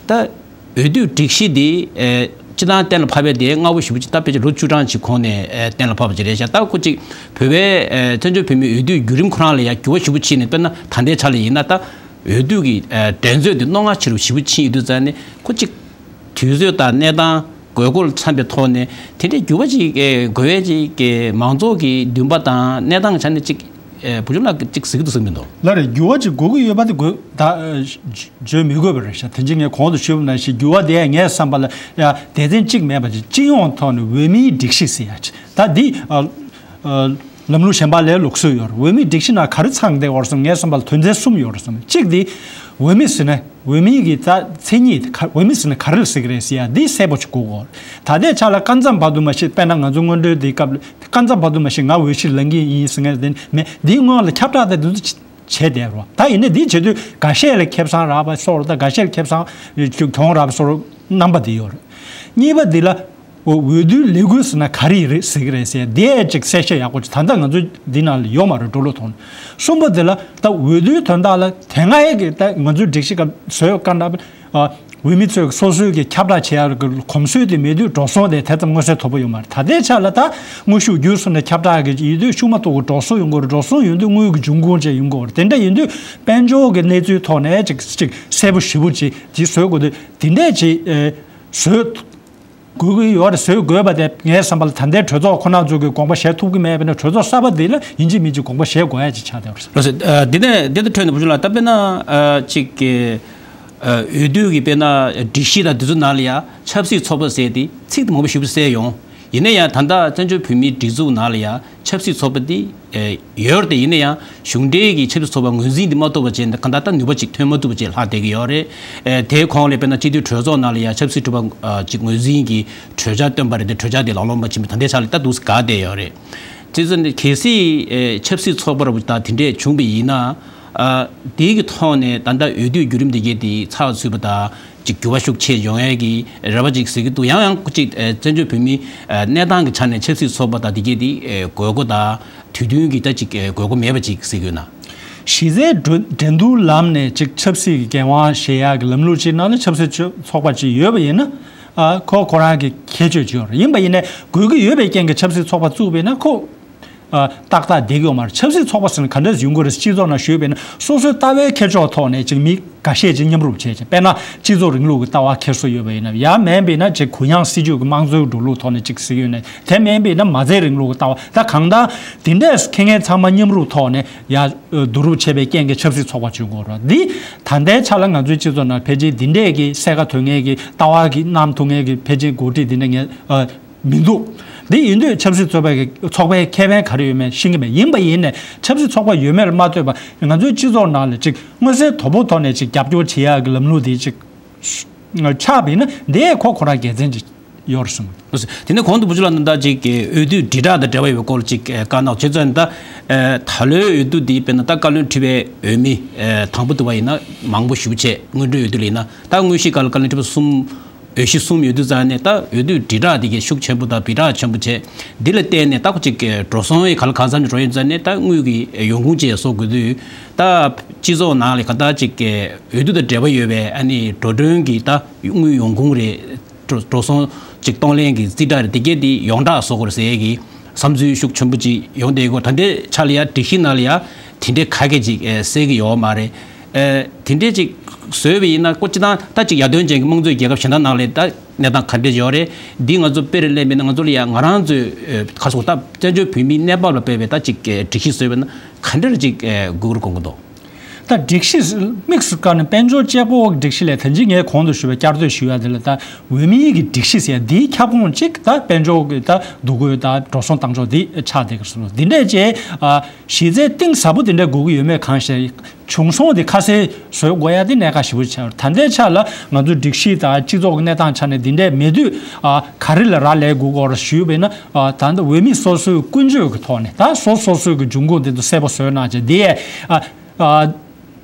ད། འོས་བསྡུའི་སྒྲིག་གཞི་འདི་ཨེ་སྤྱི་བཏང་གཏན་ལ་ཕབ་པའི་དེ་སྔ་བོ་ཞེ་པོ་ཅིག་ད་ཕལ་ཆེར་ལོ་བཅུ་གྲངས་ཅིག་གོང་ནས་ཨེ་གཏན་ལ་ཕབ་པ་ཅིག་རེད་ཤག་ད་ཁོ་ཅིག་བོད་པའི་ཨེ་བཙན་བྱོལ་བོད་མིའི་འོས་བསྡུའི་བརྒྱུད་རིམ་ཁོ་རང་ལ་ཡང་འགྱུར་བ་ཞེ་པོ་ཕྱིན་ནས་དཔེར་ན་ད་ལྟའི་ཆ་ལ་ཡིན་ན་ད་འོས་བསྡུ་གི་ཨེ་འགྲན་རྩོད་འདི་རྣོ་ངར་ཆེ་རུ་ཞེ་པོ་ཕྱིན་ཡོད་དུས་ཙང་ནས་ཁོ་ཅིག་དུས་ཚོད་དང་གནས་སྟངས་དགོས་མཁོར་འཚམ་པའི་ཐོག་ནས་དེ་འདྲའི་འགྱུར་བ་ཅིག་ཨེ་དགོས་པའི་ཅིག་ཨེ་མང་ཚོགས་ཀྱི་འདུན་པ་དང་གནས་སྟངས་ཆ་ནས་ཅིག་ཨེ་བུ་ཆུང་ལགས་ཀྱིས་ཅིག་གཟིགས་འདུག་གཟིགས་མི་འདུག་ལགས་རེད། འགྱུར་བ་ཅིག་དགོས་ཀྱི་ཡོད་པ་དེ་དགོས་ད་ཨེ་བརྗོད་མི་དགོས་པ་རེད་ཤག་དེ་རྗེས་ངས་གོང་དུ་ཞུས་པ་ནང་བཞིན་འགྱུར་བ་དེ་ངའི་བསམ་པ་ལ་ཡ་སྡེ་ཚན་གཅིག་མེད་པ་ཅིག་སྤྱི་ཡོངས་ཐོག་ནས་འོས་མིའི་སྒྲིག་གཞི་ཟེར་ཡ་ཅིག་ད་འདི་ཨ་ཨ་ལམ་ལུགས་གཞན་པ་ལས་ལུགས་སྲོལ་ཡོད་རེད། འོས་མིའི་སྒྲིག་གཞི་ནང་ག་རེ་ཚང་བསྡད་ཡོད་རེད་བསམ་ངའི་བསམ་པ་ལ་དོན་ཚན་གསུམ་ཡོད་རེད་བསམ། གཅིག་དེ་འོས་མི་ཟེར་ན། འོས་མིའི་གི་ད་མཚན་ཉིད་ག་འོས་མི་ཟེར་ན་ག་རེ་ལ་ཟེར་གི་རེད་ཟེར་ཡ་འདི་གསལ་པོ་ཞིག་དགོས་གོ། ད་ལྟའི་ཆ་ལ་སྐབས་མཚམས་བར་དུ་མ་ཤེས་དཔེར་ན་ང་ཚོ་སྔོན་འགྲོའི་འདི་སྐབས་སྐབས་མཚམས་བར་དུ་མ་ཤེས་ང་འོས་གཞིར་ལངས་ཀྱི་ཡིན་ཟེར་མཁན་དེ་མེད། འདིའི་སྔོན་ལ་ཁྱབ་བསྒྲགས་དེ་འདི་ཚོ་བྱས་བསྡད་རོགས། ད་ཡིན་ན་འདི་བྱེད་དུས་འགའ་ཤས་ལ་ཁེ་བཟང་རག་པ་སོགས་ད་འགའ་ཤས་ལ་ཁེ་བཟང་གྱོང་རག་པ་སོགས་རྣམ་པ་འདི་ཡོད་རེད། གཉིས་པ་འདི་ལ། འོ་འོས་བསྡུའི་ལས་འགུལ་ཟེར་ན་ག་རེ་རེད་ཟེར་གི་རེད་ཟེར་དེ་ཅིག་གསལ་བཤད་ཡག་པོ་ཅིག་ད་ལྟ་ང་ཚོ་འདི་ནང་ལ་ཡོད་མ་རེད་འགྲོ་ལུགས་ཐོག་ནས། གསུམ་པ་དེ་ལ་ད་འོས་བསྡུའི་དོན་དག་ལ་དེ་སྔ་ཡས་ཀྱི་ད་ང་ཚོའི་སྒྲིག་གཞི་སྐབས་བཟོས་བཀའ་འདྲ་འོས་མི་ཚོས་སོ་སོའི་གི་ཁྱབ་བསྒྲགས་བྱེད་ཡག་གི་གོམས་སྲོལ་དེ་མེད་དུས་འགྲོ་སོང་དེ་དེ་ཙམ་མངོན་གསལ་དོད་པོ་ཡོད་མ་རེད། ད་ལྟའི་ཆ་ལ་ད་དངོས་ཤུགས་བརྒྱུད་སོང་ནས་ཁྱབ་བསྒྲགས་གི་ཡིན་དུས་ཤུགས་མ་གཏོགས་གི་འགྲོ་སོང་ཡོང་གི་རེད། འགྲོ་སོང་ཡོང་དུས་དངུལ་གྱི་འབྱུང་ཁུངས་བཅས་ཡོང་གི་རེད། དེ་འདྲ་ཡིན་དུས་དཔལ་འབྱོར་གྱི་གནས་ཚུལ་ཐོག་ནས་ཅིག་ཅིག་གསལ་པོ་ཞེ་པོ་ཅིག་ཅིག་བཟོ་དགོས་དུས་དེ་འདྲས་ཅིག་བཟོ། དགོས་ཀྱི་ཡོད་རེད། བཟོ་དགོས་པ་དེ་ངའི་བསམ་པ་ལ་ད་ལྟའི་གྲོས་ཚོགས་ཁོ་ན་ཚོ་གིས་དགོངས་པ་བཞེས་ཐུབ་ཀྱི་མེད་པས་ན་གྲོས་ཚོགས་གསར་པ་འདི་ལ་ཡིན་གཅིག་མིན་གཅིག་དགོངས་པ་བཞེས་དགོས་ཡ་ཅིག་ཆགས་བསྡད་ཡོད་རེད། ལགས་སོ། ཨ། འདི་ནས་འདི་ལྟར་འཕྲོས་ནས་བུ་ཆུང་ལགས་ད་དཔེར་ན་ཨ་ཅིག་གི་ཨ་འོས་བསྡུ་གི་དཔེར་ན་སྒྲིག་གཞི་དང་འདི་ཚོ་ནང་ལ་ཡ་ཆབ་སྲིད་ཚོགས་པ་ཟེར་ཏེ་ཚིག་དེ་མང་པོ་ཞིག་གསལ་ཡོང་། ཡིན་ན་ཡང་ད་ལྟ་བཙན་བྱོལ་བོད་མིའི་སྒྲིག་འཛུགས་ནང་ལ་ཡ་ཆབ་སྲིད་ཚོགས་པ་འདི་ཨེ་ཡོད་རེད། ཡིན་ན་ཡང་གཞུང་འབྲེལ་གྱི་ཆབ་སྲིད་ཚོགས་པ་ངོས་འཛིན་འདི་མ་ཐོབ་པ་བྱས་ན་གང་ལྟར་ད་ནུས་པ་ཅིག་ཐོན་མ་ཐུབ་པ་བྱས་ལྷག་བསྡད་ཀྱི་ཡོད་རེད། ཨེ་དེའི་གོང་ལ་དཔེར་ན་སྤྱི་འཐུས་གྲོས་ཚོགས་ནང་ལ་ཡང་ཆབ་སྲིད་གྲུབ་པ་ཨ་ཅིག་ངོས་འཛིན་གྱི་གྲོས་འཆར་བཏོན་པ་རེད་དེ་གྲོས་འཆར་དེ་ལག་ལེན་མ་ཕྱིན་པ་ད་ལྟའི་ཆ་ལ་ད་འདུག་སེ་འགག་བསྡད་ཡོད་རེད། བྱས་ཙང་ནི་གལ་སྲིད་ཨེ་ཆབ་སྲིད་ཚོགས་པ་རུ་ད་དེ་འདྲས་བྱུང་བ་ཡིན་ན་ཨ་དེའི་གི་ཐོག་ནས་ད་ལྟ་འོས་བསྡུའི་བརྒྱུད་རིམ་དེ་གས་དེ་ཚགས་ཚུད་པ་དང་། ཅིག་འགྱུར་བ་ཤུགས་ཆེ་ཡོང་ཡས་ཀྱི་རེ་བ་ཅིག་ཟེར་གྱི་འདུག་ཡང་ཡང་ཅིག་ཨེ་བཙན་བྱོལ་བོད་མིའི་ཨེ་གནས་སྟངས་ཀྱི་ཆ་ནས་ཆབ་སྲིད་ཚོགས་པ་དང་དེ་གས་དེ་ཨེ་དགོས་མཁོ་དང་དུས་མཐུན་གྱི་ད་ཅིག་ཨེ་དགོས་མཁོ་མེད་པ་ཅིག་ཟེར་གྱི་ཡོད་ན། གཞི་རྩའི་འགྲོ་འགྲན་བསྡུར་ལམ་ནས་ཅིག་ཆབ་སྲིད་ཀྱི་འགན་དབང་བཞེས་ཡག་གི་ལམ་ལུགས་ཅིག་ནང་ལ་ཆབ་སྲིད་ཚོགས་པ་ཅིག་ཡོད་པ་ཡིན་ན་ཨ་ཁོ་ཁོ་རང་གི་ཁྱད་ཆོས་ཅིག་ཡོད་རེད། ཡིན་པ་ཡིན་ནའི་དགོས་ཀྱི་ཡོད་པའི་རྐྱེན་གྱིས་ཆབ་སྲིད་ཚོགས་པ་བཙུགས་པ་ཡིན་ན་ཁོ། ཨ་ཏག་ཏག་བསྡད་ཀྱི་ཡོད་མ་རེད། ཆབ་སྲིད་ཚོགས་པ་ཟེར་ན་ག་འདྲས་ཡོང་གི་རེད། སྤྱི་ཚོགས་ནང་ཞུས་པ་ཡིན་ན་སོ་སོའི་ལྟ་བའི་ཁྱད་ཆོས་ཐོག་ནས་ཅིག་མི་འགའ་ཤས་ཅིག་མཉམ་རུབ་བྱས་ཅིག་དཔེར་ན་སྤྱི་ཚོགས་རིང་ལུགས་ཀྱི་ལྟ་བ་འཁྱེར་སྲོལ་ཡོད་པ་ཡིན་ན། ཡང་མིན་པ་ཡིན་ན་ཅིག་གུ་ཡངས་སྲིད་ཇུས་ཀྱི་དམངས་གཙོའི་འགྲོ་ལུགས་ཐོག་ནས་ཅིག་ཟེར་ཡོད་ན། དེ་མིན་པ་ཡིན་ན་མ་རྩའི་རིང་ལུགས་ཀྱི་ལྟ་བ། ད་གང་ལྟར་དེ་འདྲས་ཁེ་ངན་ཚང་མ་མཉམ་རུབ་ཐོག་ནས་ཡ་བསྡུ་རུབ་བྱས་པའི་རྐྱེན་གྱིས་ཆབ་སྲིད་ཚོགས་པ་བྱུང་དགོས་རེད། འདི་ད་ལྟའི་ཆ་ལ་ང་ཚོའི་སྤྱི་ཚོགས་ནང་ཕལ་ཆེར་འདི་འདྲས་ཀྱི་གསལ་ཁ་དོད་མཁན་གྱི་ལྟ་བ་གི་གནང་ཐུབ་མཁན་གྱི་ཕལ་ཆེར་འགོ་ཁྲིད་འདི་འདྲ་ངས་ཨ། མི་འདུག་འདི་ཡིན་དུས་ཆབ་སྲིད་ཚོགས་པའི་ཚོགས་པའི་ཁེ་ཕན་ག་རེ་ཡོད་མེད་ཤེས་ཀྱི་མེད། ཡིན་པ་ཡིན་ནས་ཆབ་སྲིད་ཚོགས་པ་ཡོད་མེད་ལ་མ་ལྟོས་པར་ང་ཚོའི་སྤྱི་ཚོགས་ནང་ལ་ཅིག་མངོན་གསལ་དོད་པོ་ཐོག་ནས་ཅིག་རྒྱབ་སྐྱོར་བྱེད་ཡག་གི་ལམ་ལུགས་དེ་ཅིག་ཆགས་པ་ཡིན་ན་འདི་ཁོ་ཁོ་རང་དགེ་མཚན་ཅིག་ཡོད་རེད་གསུངས། དེ་ནས་གོང་དུ་བུ་ཆུང་ལགས་ནས་ད་ཅིག་འོས་བསྡུ་དྲིལ་བསྒྲགས་དང་འབྲེལ་བ་ཡོད་པའི་སྐོར་ལ་ཅིག་བཀའ་གནང་བྱས་ཙང་ད་ད་ལོའི་འོས་བསྡུ་འདི་དཔེར་ན་ད་བཀའ་བློན་ཁྲི་པའི་འོས་མི་དང་པོ་བསྡུ་བ་ཡིན་ན་མང་པོ་ཞེ་པོ་བྱས། སྔོན་འགྲོའི་འོས་བསྡུ་ལ་ཡིན་ན་ད་དངོས་གཞིའི་སྐབས་ལ་བཀའ་བློན་ཁྲི་པ་གསུམ། འོས་གཞི་གསུམ་ཡོད་དུས་ཙང་ནས་ད་འོས་བསྡུ་དྲིལ་བསྒྲགས་འདི་གའི་ཤུགས་ཆེན་པོ་དང་སྦི་དྲག་ཆེན་པོ་བྱས། འདི་ལ་བརྟེན་ནས་ད་ཁོ་ཅིག་འགྲོ་སོང་ཡི་ག་ལ་གང་འཚམ་ཅིག་འགྲོ་ཡོད་ཙང་ནས་ད་དངུལ་གྱི་ཡོང་ཁུངས་བཅས་བཟོ་དགོས་དུས་ད་སྤྱི་ཚོགས་ནང་ལ་ག་ད་ཅིག་འོས་བསྡུ་དང་འབྲེལ་བ་ཡོད་པའི་ཨ་ནི་འགྲོ་གྲོན་གྱི་ད་དངུལ་ཡོང་ཁུངས་རེད། འགྲོ་འགྲོ་སོང་ཅིག་གཏོང་ལེན་གྱི་རྩིས་ཁྲ་རེད། འདི་གའི་འདི་ཡོངས་བསྒྲགས་བཟོ་དགོས་རེད་ཟེར་ཡས་ཀྱི་བསམ་ཚུལ་ཤུགས་ཆེན་པོ་ཅིག་ཡོང་བསྡད་ཡོད་སྐོར། ད་ལྟའི་ཆ་ལ་ཡ་སྒྲིག་གཞི་ནང་ལ་ཡ་དེ་འདྲའི་ག་གེ་ཅིག་གསལ་གྱི་ཡོད་མ་རེད། ཨེ་དེ་འདྲས་ཅིག་བཟོས་པ་ཡིན་ན་ཁོ་སྤྱིར་བཏང་ད་ཅིག་ཡར་ཐོན་ཅན་གྱི་དམངས་གཙོའི་རྒྱལ་ཁབ་གཞན་དག་ནང་ལ་ད་གནས་སྟངས་ག་འདྲས་ཡོད་རེད། འདི་ང་ཚོ་དཔེ་རུ་ལེན་པ་ཡིན་ན་ང་ཚོ་ལ་ཡང་ང་རང་ཚོའི་ཨེ་ག་རེ་ཟེར་དགོས། ད་བཙན་བྱོལ་བོད་མིའི་གནས་བབ་ལ་དཔག་པའི་ད་ཅིག་ཨེ་སྒྲིག་གཞི་བཟོས་པ་ཡིན་ན་ག་འདྲས་ཅིག་ཨེ་དགོས་རེད་དགོངས་ཀྱི་འདུག་ད་སྒྲིག་གཞི་དམིགས་སུ་བཀར་ནས་དཔལ་འབྱོར་དཔྱད་དཔོག་སྒྲིག་གཞི་ལས་ད་ཅི་ངས་གོང་དུ་ཞུས་པའི་བསྐྱར་ཟློས་ཞུ་ཡ་དེ་ལ་ད་འོས་མིའི་གི་སྒྲིག་གཞི་ཟེར་ཡ་འདིའི་ཁྱབ་ཁོངས་གཅིག་ད་དཔལ་འབྱོར་གྱི་ད་འདུ་འགོད་ད་འགྲོ་སོང་བཏང་ཕྱོགས་འདི་ཆགས་བསྡད་ཀྱི་རེད། འདི་འདྲས་བྱས་ཨ། གཞི་རྩའི་གཏིང་ཟབ་པོ་དེ་འདྲ་དགོས་ཀྱི་ཡོད་མེད་གང་ཤེས། བྱུང་སོང་དེ་ཁ་གསལ་བཟོ་དགོས་ཡ་དེ་གནད་འགག་ཞེ་པོ་ཆགས། ད་ལྟའི་ཆ་ལ་ང་ཚོའི་སྒྲིག་གཞི་དང་སྤྱི་ཚོགས་ཀྱི་གནས་སྟངས་ཆ་ནས་འདི་འདྲས་མེད་དུས་ཨ་ག་རེ་ལ་རག་ལས་དགོས་སྐོར་ཞུས་པས་ན་ཨ་ད་ལྟ་འོས་མི་སོ་སོའི་ཀུན་སྤྱོད་ཀྱི་ཐོག་ནས་ད་སོ་སོ་སོའི་གི་འབྱུང་ཁུངས་དེ་ཚོ་གསལ་པོ་བཟོས་གནང་བྱས་འདི་ཡས་ཨ་ཨ་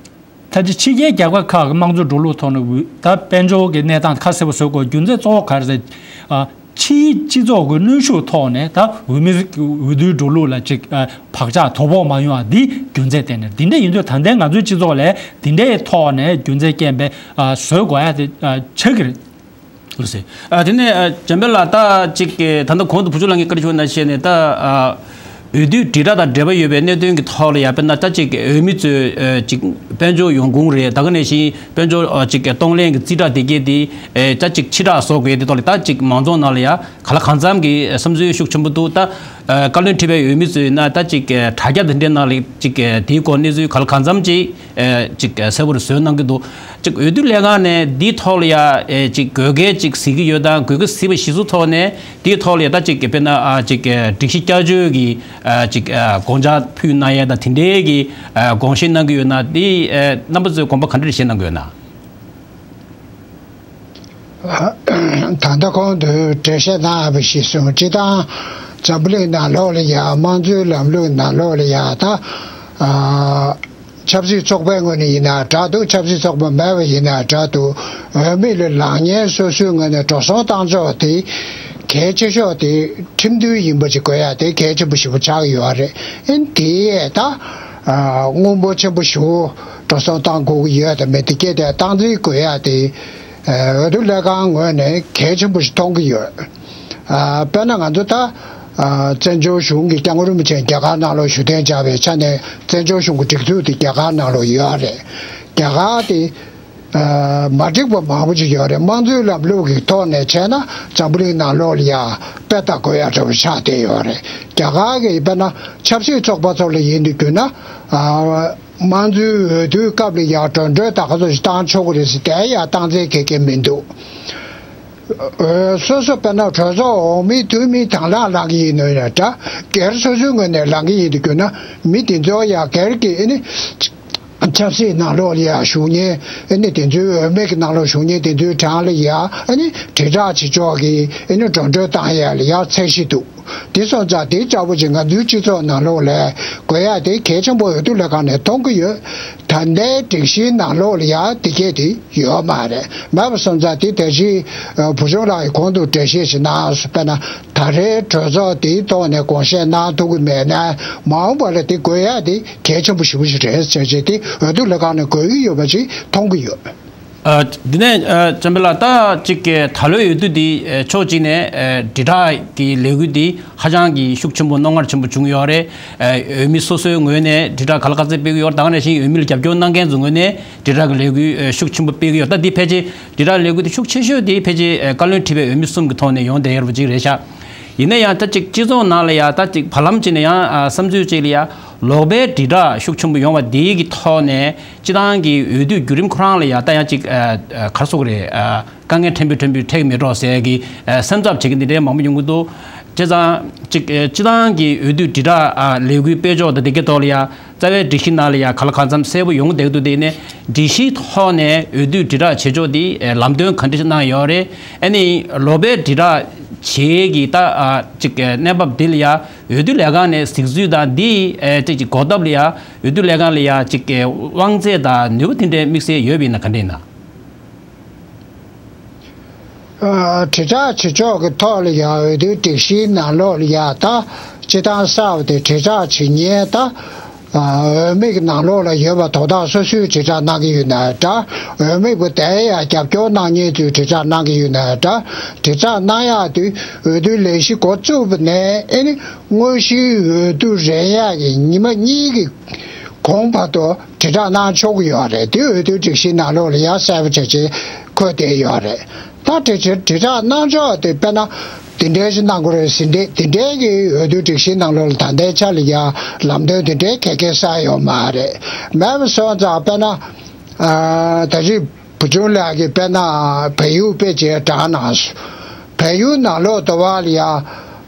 ད་ཅི་ཕྱི་རྒྱལ་རྒྱལ་ཁབ་ཁག་གི་དམངས་གཙོ་འགྲོ་ལུགས་ཐོག་ནས་འོས་ད་དཔལ་འབྱོར་གྱི་གནས་སྟངས་ཁ་གསལ་པོ་བཟོ་དགོས་རྒྱུ་མཚན་གཙོ་བོ་ག་རེ་རེད། ཨ། ཕྱིའི་སྤྱི་ཚོགས་ཀྱི་གནོན་ཤུགས་ཐོག་ནས་ད་འོས་མི་འོས་བསྡུའི་འགྲོ་ལུགས་ལ་ཅིག་ཨ་བག་ཆགས་དོ་ཕོག་མ་ཡོང་བ་འདི་རྒྱུ་མཚན་བརྟེན་ནས། འདི་འདྲ་ཡིན་དུས་ད་ལྟའི་ང་ཚོའི་སྤྱི་ཚོགས་ལ་འདི་འདྲའི་ཐོག་ནས་རྒྱུ་མཚན་རྐྱེན་པས་ཨ་བཟོ་དགོས་ཡ་དེ་ཨ་ཆགས་ཀྱི་རེད། ལགས་སེ། ཨ་དེ་ནས་ཨ་འཇམ་དཔལ་ལགས་ད་ཅིག་ད་ལྟ་གོང་དུ་བུ་ཆུང་ལགས་ཀྱིས་བཀའ་འདྲི་ཞུས་ནང་བཞིན་ནས་ད་ཨ་འོས་བསྡུའི་དྲིལ་བསྒྲགས་དང་འབྲེལ་བ་ཡོད་པའི་གནད་དོན་གྱི་ཐོག་ལ་ཡ་དཔེར་ན་ད་ཅིག་འོས་མི་ཚོས་ཨ་ཅིག་དཔལ་འབྱོར་ཡོང་ཁུངས་རེད། ད་ག་ནང་བཞིན་དཔལ་འབྱོར་ཨ་ཅིག་གཏོང་ལེན་གྱི་རྩིས་ཁྲ་དེ་གས་དེ་ཨེ་ད་ཅིག་ཕྱིར་བསྒྲགས་བཟོ་དགོས་དེ་ཐོག་ལ་ད་ཅིག་མང་ཚོགས་ནང་ལ་ཡ་ག་ལ་གང་འཚམ་གྱི་བསམ་ཚུལ་ཤུགས་ཆེན་པོ་འདུག་ད་ཨ་བཀའ་བློན་ཁྲི་པའི་འོས་མི་ཚོས་ན་ད་ཅིག་ཨ་དྲ་རྒྱ་དེ་འདྲའི་ནང་ལ་ཅིག་ཨ་དེའི་སྐོར་གནས་ཚུལ་ག་ལ་གང་འཚམ་ཅིག་ཨ་ཅིག་ཨ་གསལ་པོ་རེ་བཟོས་གནང་གི་འདུག་ཅིག་འོས་བསྡུ་ལས་ཁང་ནས་འདིའི་ཐོག་ལ་ཡ་ཨེ་ཅིག་དགོས་གལ་ཅིག་གཟིགས་ཀྱི་ཡོད་དང་དགོས་གལ་གཟིགས་པ་གཞི་བཟུང་ཐོག་ནས་འདིའི་ཐོག་ལ་ཡ་ད་ཅིག་དཔེར་ན་ཨ་ཅིག་ཨ་སྒྲིག་གཞི་བསྐྱར་བཅོས་ཀྱི་ཨ་ཅིག་ཨ་དགོངས་འཆར་ཕུལ་གནང་ཡས་དང་དེ་འདྲའི་གི་ཨ་དགོངས་བཞེས་གནང་གི་ཡོད་ན་འདི་ཨ་རྣམ་པ་ཚོས་དགོངས་པ་ག་འདྲ་བཞེས་གནང་གི་ཡོད་ན། ད་ལྟ་གོང་དུ་འགྲེལ་བཤད་གནང་བ་ཞིག་སོང་། སྤྱིར་བཏང་འཛམ་བུ་གླིང་ནང་ལོགས་ལ་ཡང་དམངས་གཙོའི་ལམ་ལུགས་ནང་ལོགས་ལ་ཡང་ད་ཨ། ཆབ་སྲིད་ཚོགས་པའི་ངོས་ནས་ཡིན་ན་འདྲ་འདུག་ཆབ་སྲིད་ཚོགས་པ་མེད་པ་ཡིན་ན་འདྲ་འདུག་འོས་མི་ལ་ལངས་མཁན་སོ་སོའི་ངོས་ནས་འགྲོ་སོང་བཏང་ཕྱོགས་དེ་གལ་ཆེ་ཤོས་དེ་ཁྲིམས་མཐུན་ཡིན་པ་ཅིག་དགོས་ཡ་དེ་གལ་ཆེན་པོ་ཞེ་པོ་ཆགས་ཀྱི་ཡོད་རེད། ཨིན་དེ་ད་ཨ། དངོས་པོ་ཆེན་པོ་ཞེ་པོ་འགྲོ་སོང་བཏང་དགོས་ཀྱི་ཡོད་དམ་མེད་དེ་སྐད་དེ་སྟངས་འཛིན་དགོས་ཡ་དེ་ཨ། འོས་བསྡུ་ལས་ཁང་ངོས་ནས་གལ་ཆེན་པོ་ཞིག་མཐོང་གི་ཡོད། ཨ། དཔེར་ན་ང་ཚོ་ད། ཨ། བཙན་བྱོལ་གཞུང་གི་སྐྱབས་མགོན་རིན་པོ་ཆེ་རྒྱ་གར་ནང་ལོགས་བཞུགས་གདན་འཇགས་པའི་ཆ་ནས་བཙན་བྱོལ་གཞུང་གི་སྒྲིག་འཛུགས་དེ་རྒྱ་གར་ནང་ལོགས་ཡོད་རེད། རྒྱ་གར་དེ། ཨ། མ་འགྲིག་པ་མང་པོ་ཅིག་ཡོད་རེད། དམངས་གཙོའི་ལམ་ལུགས་ཀྱི་ཐོག་ནས་བྱས་ན་འཛམ་བུ་གླིང་ནང་ལོགས་ལ་ཡ་དཔེ་ལྟ་དགོས་ཡ་འདྲ་པོ་ཆགས་བསྡད་ཡོད་རེད། རྒྱ་གར་གྱི་དཔེར་ན་ཆབ་སྲིད་ཚོགས་པ་ཚོ་ལ་ཡིན་དུ་གྱུར་ན། ཨ། དམངས་གཙོའི་འོས་བསྡུའི་སྐབས་ལ་ཡ་འགྲོ་གྲོན་ད་ག་ཚོད་ཅིག་བཏང་ཆོག་གི་རེད་ཟེར་དེ་ཡ་སྟངས་འཛིན་གལ་གལ་མི་འདུག་འོས་སོ་སོ་དཔེར་ན་གྲོས་ཚོགས་འོག་མའི་འཐུས་མི་དང་བླངས་ལངས་ཀྱི་ཡིན་ནོ་ཡང་འདྲ། སྒེར་སོ་སོའི་ངོས་ནས་ལངས་ཀྱི་ཡིན་དུ་གྱུར་ན་མི་དེ་ཚོ་ཡང་སྒེར་གྱི་ཨ་ནི་ཆབ་སྲིད་ནང་ལོགས་ལ་ཡང་ཞུགས་མཁན་ཨ་ནི་དེ་ཚོའི་འོས་མི་གི་ནང་ལོགས་ཞུགས་མཁན་དེ་ཚོའི་གྲས་ལ་ཡང་ཨ་ནི་དྲིལ་བསྒྲགས་བྱེད་ཕྱོགས་ཀྱི་ཨ་ནི་འགྲོ་གྲོན་བཏང་ཡ་ལ་ཡང་ཚད་གཞི་འདུག་དེ་སོང་ཙང་དེ་ལྟ་བུ་ཅིག་ང་ཚོའི་སྤྱི་ཚོགས་ནང་ལོགས་ལ་དགོས་ཡ་དེ་གལ་ཆེན་པོ་འོས་བསྡུ་ལས་ཁང་ནས་མཐོང་གི་ཡོད། ད་ལྟའི་སྒྲིག་གཞིའི་ནང་ལོགས་ལ་ཡང་དེ་གས་དེ་ཡོད་མ་རེད། མེད་པ་སོང་ཙང་དེ་ད་གིན་བུ་ཆུང་ལགས་ཀྱིས་གོང་དུ་འགྲེལ་བཤད་ཞིག་གནང་སོང་། དཔེར་ན་ད་རེས་གྲོས་ཚོགས་དེའི་ཐོག་ནས་དགོངས་བཞེས་གནང་ཐུབ་ཀྱི་མེད་ན་མ་འོངས་པ་ལ་དེ་དགོས་ཡ་དེ་གལ་ཆེན་པོ་ཞེ་པོ་ཞིག་རེད་ཟེར་བྱས་དེ་འོས་བསྡུ་ལས་ཁང་ནས་དགོས་ཀྱི་ཡོད་པ་ཅིག་མཐོང་གི་ཡོད། ཨ། འདི་ནས་ཨ། བྱམས་པ་ལགས། ད་ཅིག་གི་ད་ལོའི་འོས་བསྡུ་འདི་ཨ། ཕྱོགས་གཅིག་ནས་ཨ། དྲིལ་བསྒྲགས་ཀྱི་ལས་འགུལ་འདི་ཧ་ཅང་གི་ཤུགས་ཆེན་པོ་རྣོ་ངར་ཆེན་པོ་བྱུང་ཡོད་རེད། ཨ། འོས་མི་སོ་སོའི་ངོས་ནས་དྲིལ་བསྒྲགས་ག་ལ་ག་ཚད་སྤེལ་གྱི་ཡོད་རེད། ད་ག་ནང་བཞིན་འོས་མི་ལ་རྒྱབ་སྐྱོར་གནང་མཁན་ཚོའི་ངོས་ནས་དྲིལ་བསྒྲགས་ཀྱི་ལས་འགུལ་ཨ། ཤུགས་ཆེན་པོ་སྤེལ་གྱི་ཡོད། ད་འདི་ཕལ་ཆེར་དྲིལ་བསྒྲགས་ལས་འགུལ་འདི་ཤུགས་ཆེ་ཤོས་འདི་ཕལ་ཆེར་ཨ། བཀའ་བློན་ཁྲི་པའི་འོས་མི་གསུམ་གྱི་ཐོག་ནས་ཡོང་བསྡད་ཡོད་པ་ཅིག་རེད་ཤག་ཡིན་ན་ཡང་ད་ཅིག་སྤྱི་ཚོགས་ནང་ལ་ཡང་ད་ཅིག་བར་ལམ་ཅིག་ནས་ཡང་ཨ། བསམ་ཚུལ་ཅིག་ལ་ཡང་ལོག་པའི་དྲིལ་བསྒྲགས་ཤུགས་ཆེན་པོ་ཡོང་བ་འདི་གི་ཐོག་ནས་སྤྱི་བཏང་གི་འོས་བསྡུའི་བརྒྱུད་རིམ་ཁོ་རང་ལ་ཡང་ད་ཡང་ཅིག་ཨ། ཨ། ག་རེ་ཟེར་དགོས་རེད། ཨ། དཀའ་ངལ་ཕྲན་བུ་ཕྲན་བུ་འཕྲད་ཀྱི་མེད་འགྲོ་ཟེར་གྱི་ཨ། སེམས་འཚབ་བྱེད་མཁན་འདི་འདྲའི་མང་པོ་ཡོང་གི་འདུག་བྱས་ཙང་ཅིག་ཨ། སྤྱི་བཏང་གི་འོས་བསྡུའི་དྲིལ་བསྒྲགས་ཨ། ལས་འགུལ་སྤེལ་ཕྱོགས་དང་དེ་གའི་ཐོག་ལ་ཡང་རྩ་བའི་སྒྲིག་གཞི་ནང་ལ་ཡང་ག་ལ་གང་འཚམ་གསལ་པོ་ཡོང་བསྡད་ཀྱི་འདུག་དེ་ནས་སྒྲིག་གཞིའི་ཐོག་ནས་འོས་བསྡུའི་དྲིལ་བསྒྲགས་བྱེད་ཕྱོགས་འདི་ཨ། ལམ་སྟོན་ག་འདྲ་ཞིག་གནང་ཡོད་རེད། ཨ་ནི་ལོག་པའི་དྲིལ་བསྒྲགས་བྱེད་ཀྱི་ད་ཨ། ཅིག་གནས་བབ་འདི་ལ་ཡང་འོས་བསྡུ་ལས་ཁང་ནས་གཟིགས་ཚུལ་དང་འདི་ཨ། ཅིག་ཅིག་གོ་སྟབས་ལ་ཡང་འོས་བསྡུ་ལས་ཁང་ལ་ཡང་ཅིག་དབང་ཚད་དང་ནུས་པ་དེ་འདྲའི་དམིགས་བསལ་ཡོད་པ་ཡིན་ན་ག་འདྲ་ཡིན་ན། ཨ། དྲིལ་བསྒྲགས་བྱེད་ཕྱོགས་ཀྱི་ཐོག་ལ་ཡང་འོས་བསྡུའི་སྒྲིག་གཞིའི་ནང་ལོགས་ལ་ཡང་ད་སྤྱིར་བཏང་གསར་བ་དེ་དྲིལ་བསྒྲགས་བྱེད་མཁན་ད་ཨ། འོས་མི་གི་ནང་ལོགས་ལ་ཡོད་པ་དོ་བདག་སོ་སོས་དྲིལ་བསྒྲགས་གནང་གི་ཡོད་ན་འདྲ། འོས་མི་པོ་དེ་ཡང་རྒྱབ་སྐྱོར་གནང་མཁན་ཚོས་དྲིལ་བསྒྲགས་གནང་གི་ཡོད་ན་འདྲ། དྲིལ་བསྒྲགས་གནང་ཡག་དུས་འོས་བསྡུའི་ལས་གཞི་འགོ་བཙུགས་པ་ནས་ཨེ་ནི་དངོས་གཞིའི་འོས་བསྡུ་རན་ཡག་གི་ཉི་མ་གཉིས་ཀྱི་གོང་བར་དུ་དྲིལ་བསྒྲགས་གནང་ཆོག་གི་ཡོད་རེད། དེ་འོས་བསྡུའི་སྒྲིག་གཞིའི་ནང་ལོགས་ལ་ཡང་གསལ་པོ་བྱས་བྱས་འཁོད་བསྡད་ཡོད་རེད། ད་དེ་ཕྱིར་དྲིལ་བསྒྲགས་གནང་ཕྱོགས་དེ་དཔེར་ན་དེ་འདྲའི་ཞིག་གནང་དགོས་རེད་ཟེར་འདི་དེ་འདྲའི་གི་འོས་བསྡུའི་སྒྲིག་གཞིའི་ནང་ལོགས་ལ་ད་ལྟའི་ཆ་ལ་ཡང་ལམ་སྟོན་དེ་འདྲའི་ག་གེ་གསལ་ཡོད་མ་རེད། མེད་པ་སོང་ཙང་དཔེར་ན་ཨ། ད་ཅི་བུ་ཆུང་ལགས་ཀྱིས་དཔེར་ན་བལ་ཡུལ་དཔེ་ཆ་བསྒྲགས་གནང་སོང་། བལ་ཡུལ་ནང་ལོགས་དུ་བ་ལ་ཡ།